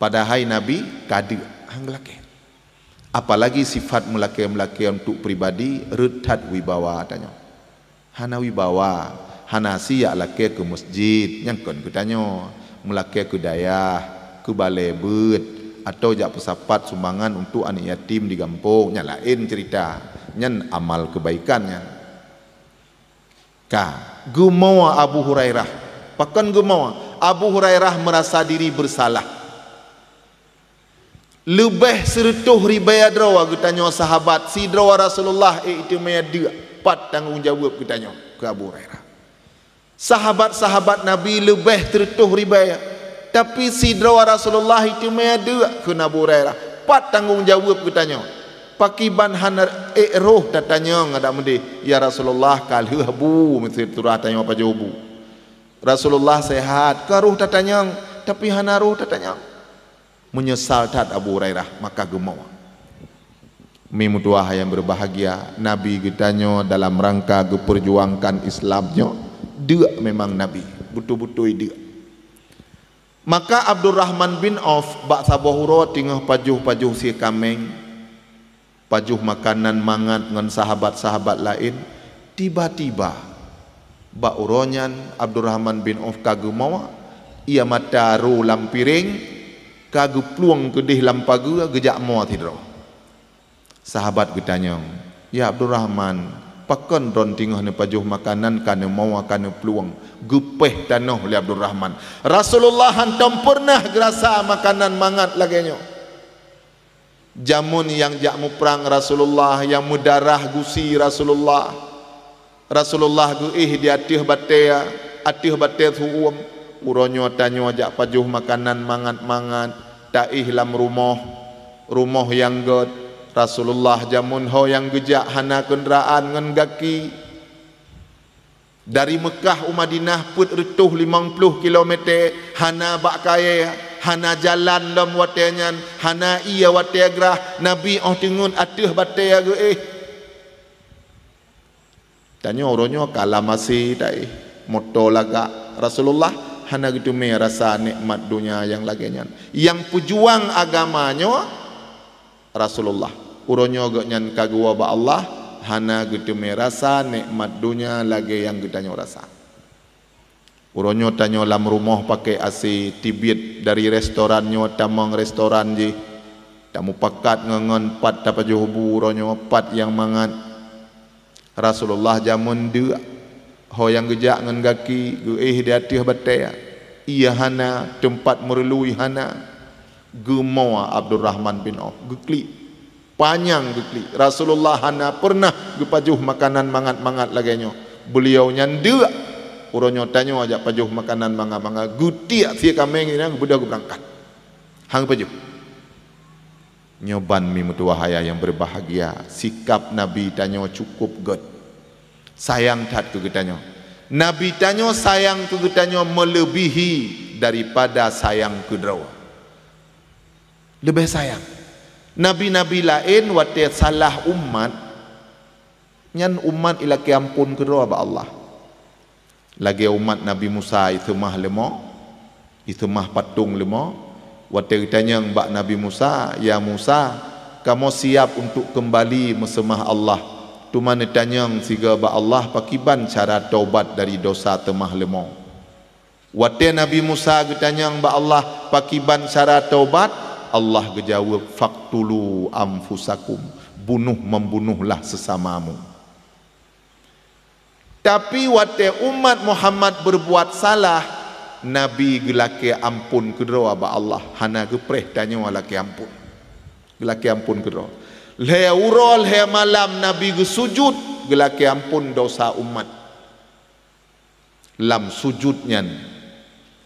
Padahai Nabi ka deuk han geulakée. Apalagi sifat meulakée-meulakée untuk pribadi rhot that wibawa tanyoe. Hana wibawa, hana siyak lakée keu masjid, nyang kon keu tanyoe. Meulakée keu dayah, keu balée beuet, atau jak peusapat sumbangan untuk aneuk yatim di gampông, nyan laén ceurita. Nyan amal keubaikan nyan. Ka, geumoe Abu Hurairah. Pakon geumoe? Abu Hurairah meurasa diri beursalah. Leubeh sireutôh ribée droe geutanyoe sahabat, sidroe Rasulullah ék teumé deuk, pat tanggong jaweueb geutanyoe keu Abu Hurairah. Sahabat-sahabat Nabi leubeh sireutôh ribée, tapi sidroe Rasulullah ék teumé deuk kheun Abu Hurairah, pat tanggong jaweueb geutanyoe? Pakiban hana ék roh tatanyong adak meudeh, "Ya Rasulullah, ka lheueh bu miseue turah tanyoe pajoh bu?" Rasulullah sehat, ka roh tatanyong, tapi hana roh tatanyong. Meunyeusal that Abu Hurairah, maka geumoe. Mi meutuwah nyang beubahgia, Nabi geutanyoe dalam rangka geupeurjuangkan Islam nyoe, deuk memang Nabi, beutôi-beutôi deuk. Maka Abdurrahman bin Auf bak saboh uroe teungoh pajoh-pajoh sie kaméng, pajoh makanan mangat ngon sahabat-sahabat laén, tiba-tiba bak uroe nyan Abdurrahman bin Auf ka geumoe, ia mata ro lam piréng, ka geuplueng keudeh lam pageue geujak moe sidroe. Sahabat geutanyong, "Ya Abdurrahman, pakon droe teungoh neupajoh makanan ka neumoe ka neuplueng?" Geupéh tanoh lé Abdurrahman. Rasulullah hantom peureunah geurasa makanan mangat lagée nyoe. Jameun nyang jak muprang Rasulullah, nyang meudarah gusi Rasulullah, Rasulullah geuéh di ateueh batée, ateueh batée su-uem. Uroe nyoe tanyoe jak pajoh makanan mangat-mangat, taéh lam rumoh, rumoh nyang gét. Rasulullah jameun ho nyang geujak hana keundaraan ngon gaki. Dari Meukah u Madinah peuet reutôh limong ploh kilomete, hana bak kayée, hana jalan lom watée nyan, hana ié watée grah, Nabi óh teungeut ateueh batée geuéh. Tanyoe uroe nyoe ka lam asie taéh, moto lagak. Rasulullah hana geuteumé rasa nikmat donya nyang lagée nyan. Nyang peujuang agama nyoe Rasulullah. Uroe nyoe gobnyan ka geuwoe bak Allah, hana geuteumé rasa nikmat donya lagée nyang geutanyoe rasa. Uroe nyoe tanyoe lam rumoh paké asie, tibiet dari restoran nyoe tamong restoran jih. Tamupakat ngon-ngon pat tapajoh bu uroe nyoe, pat nyang mangat. Rasulullah jameun deuk, ho nyang geujak ngon gaki, geuéh di ateueh batée. Ié hana, teumpat meurului hana. Geumoe Abdurrahman bin Auf, geuklik. Panyang geuklik. Rasulullah hana peureunah geupajoh makanan mangat-mangat lagée nyoe. Beuliau nyan deuk. Uroe nyoe tanyoe jak pajoh makanan mangat-mangat. Geutiek sie kaméng nyan geubeudôh geubeurangkat. Han geupajoh. Nyoe ban mi meutuwah ayah nyang beubahgia, sikap Nabi tanyoe cukup gét. Sayang that keu geutanyoe. Nabi tanyoe sayang keu geutanyoe meuleubihi daripada sayang keu droe. Leubeh sayang. Nabi-nabi laén watée salah umat, nyan umat ilakée amphon keudroe bak Allah. Lagée umat Nabi Musa iseumah leumo, iseumah patong leumo, watée geutanyong bak Nabi Musa, "Ya Musa, kamoe siap untuk keumbali meuseumah Allah, teuma neutanyong sigoe bak Allah pakiban cara taubat dari dosa teumah leumo." Watée Nabi Musa geutanyong bak Allah pakiban cara taubat, Allah geujaweueb, "Faqtulu anfusakum, bunoh membunuhlah seusamamu." Tapi watée umat Muhammad beurbuat salah, Nabi geulakée amphon keudroe bak Allah, hana geupreh tanyoe lakée amphon. Geulakée amphon keudroe. Lhée uroe lhée malam Nabi geusujut, geulakée amphon dosa umat. Lam sujut nyan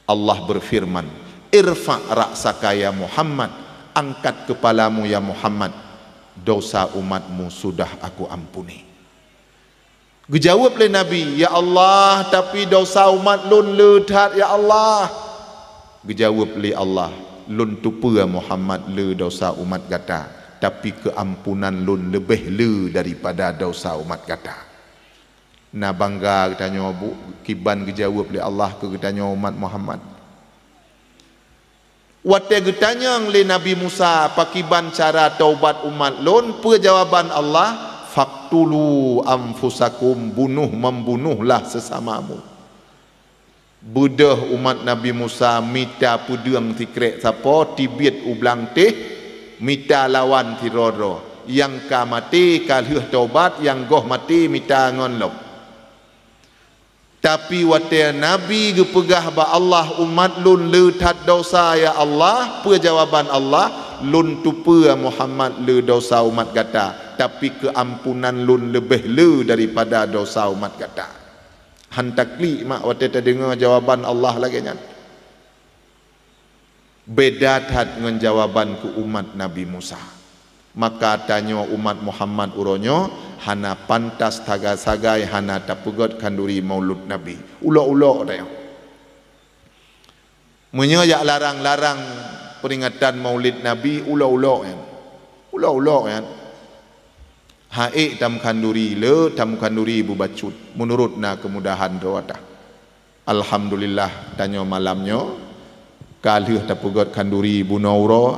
Allah beufeureuman, "Irfa' ra'saka ya Muhammad, angkat kepalamu ya Muhammad, dosa umatmu sudah Aku ampuni." Geujaweueb lé Nabi, "Ya Allah, tapi dosa umat lôn le that, ya Allah." Geujaweueb lé Allah, "Lôn tupeue Muhammad le dosa umat gata, tapi keuampunan lôn leubeh le daripada dosa umat gata." Na bangga geutanyoe bu, kiban geujaweueb lé Allah keu geutanyoe umat Muhammad. Watée geutanyong lé Nabi Musa, "Pakiban cara taubat umat lôn?" Peue jawaban Allah, "Faqtulu anfusakum, bunoh membunuhlah sesamamu." Beudôh umat Nabi Musa mita peudeueng sikrék sapo, tibiet u blang téh, mita lawan sidroe-droe. Nyang ka maté ka lheueh taubat, nyang goh maté mita ngon lom. Tapi watée Nabi geupeugah bak Allah, "Umat lôn le that dosa, ya Allah," peue jawaban Allah, "Lôn tupeue Muhammad le dosa umat gata, tapi keuampunan lôn leubeh le daripada dosa umat gata." Han taklik mak watée tadeungoe jawaban Allah lagée nyan. Beda that ngon jawaban keu umat Nabi Musa. Maka tanyoe umat Muhammad uroe nyoe hana pantas sagai-sagai hana tapeugét khanduri Maulud Nabi. Ulok-ulok tanyoe. Meunyoe jak larang-larang peuringatan Maulid Nabi, ulok-ulok nyan. Ulok-ulok nyan. Ha'ék tamkhanduri le, tamkhanduri beubacut, meunurot na keumudahan droe tah. Alhamdulillah, tanyoe malam nyoe ka lheueh tapeugét khanduri bunoe uroe,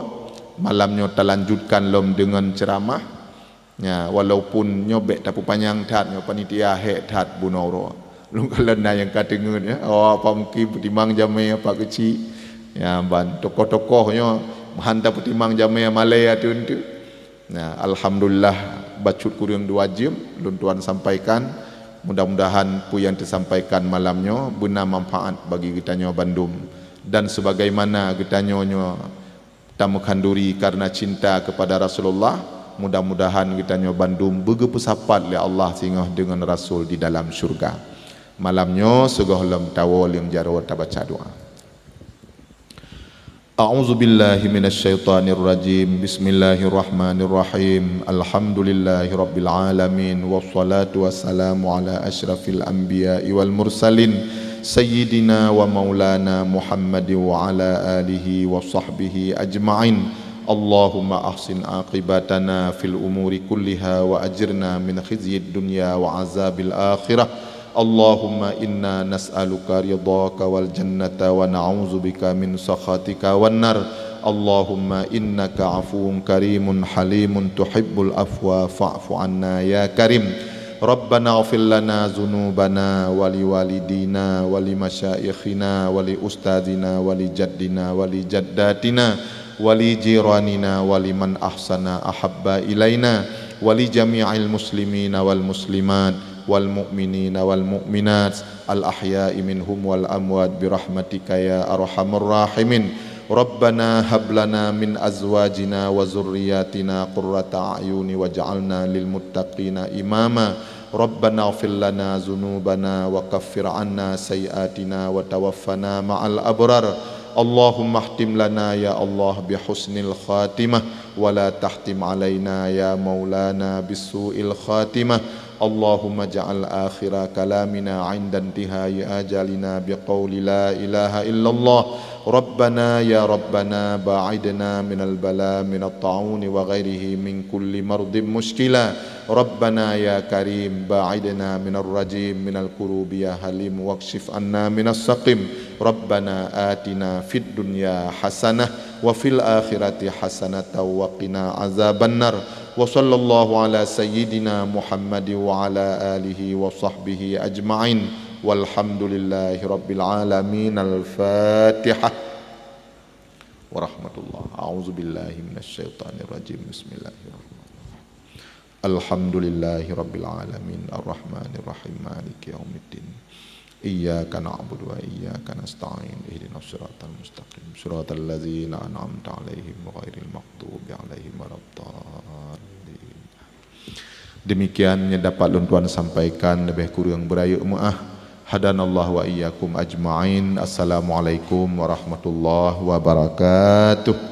malam nyoe talanjutkan lom deungon ceuramah. Nya, walaupun nyoe bék tapeupanyang that, nyoe panitia hék that bunoe uroe. Lôn kalon na nyang ka teungeut, ya. Oh, apa mungkin peutimang jamé apa keuci. Ya, ban tokoh-tokoh nyoe meuhan tapeutimang jamé malée ateueh-ateueh. Nah, alhamdulillah, bacut kureueng dua jeuem lôn tuan sampaikan. Mudah-mudahan peue nyang teusampaikan malam nyoe beuna manfaat bagi geutanyoe bandum. Dan sebagaimana geutanyoe nyoe tamukhanduri karena cinta kepada Rasulullah, mudah-mudahan geutanyoe bandum beugeupeusapat lé Allah singoh deungon Rasul di dalam syurga. Malam nyoe sigohlom tawoe lam jaroe tabaca doa. A'udzubillahi minasyaitonirrajim. Bismillahirrahmanirrahim. Alhamdulillahirabbil alamin. Wassalatu wassalamu ala asyrafil anbiya'i wal mursalin, sayyidina wa maulana Muhammadin wa ala alihi wa sahbihi ajma'in. Allahumma ahsin aqibatana fil umuri kulliha wa ajirna min khizyid dunya wa azabil akhirah. Allahumma inna nas'aluka ridhaka wal jannata wa na'udzubika min sakhatika wan nar. Allahumma innaka afuwun karimun halimun tuhibbul afwa fa'fu anna ya karim. Rabbana ighfir lana dzunubana wa liwalidina wa limasyaikhina wa liustadzina wa lijaddina wa lijaddatina wa lijiranina wa liman ahsana ahabba ilaina wa li jami'il muslimina wal muslimat wal mu'minina wal mu'minat al ahya'i minhum wal amwat bi rahmatika ya arhamar rahimin. Rabbana hab lana min azwajina wa dzurriyyatina qurrata a'yuni waj'alna lil muttaqina imama. Rabbana ighfir lana dzunubana wa kaffir 'anna sayyi'atina wa tawaffana ma'al abrar. Allahumma khtim lana ya Allah bi husnil khatimah wa la tahtim 'alaina ya maulana bisu'il khatimah. Allahumma ja'al akhira kalamina 'inda intihai ajalina bi qauli la ilaha illallah. Rabbana ya Rabbana ba'idna minal bala minat ta'uni wa ghairihi min kulli mardin mushkila. Rabbana ya Karim ba'idna minar rajim minal kurubi ya Halim wakshif anna minas saqim. Rabbana atina fid dunya hasanah wa fil akhirati hasanatan wa qina azabannar. Wa sallallahu ala sayyidina Muhammadin wa ala alihi wa sahbihi ajma'in. Walhamdulillahi rabbil alamin. Al-Fatihah. Warahmatullah. A'udzubillahi minasyaitonirrajim. Bismillahirrahmanirrahim. Alhamdulillahi rabbil alamin. Arrahmanirrahim. Maliki yaumiddin. Iyyaka na'budu wa iyyaka nasta'in. Ihdinas siratal mustaqim. Siratal ladzina an'amta 'alaihim ghairil maghdubi 'alaihim waladdallin. Demikian nyang dapat lôn tuan sampaikan, leubeh kureueng beurayeuk meu'ah. Hadanallahu wa iyyakum ajma'in. Assalamualaikum warahmatullahi wabarakatuh.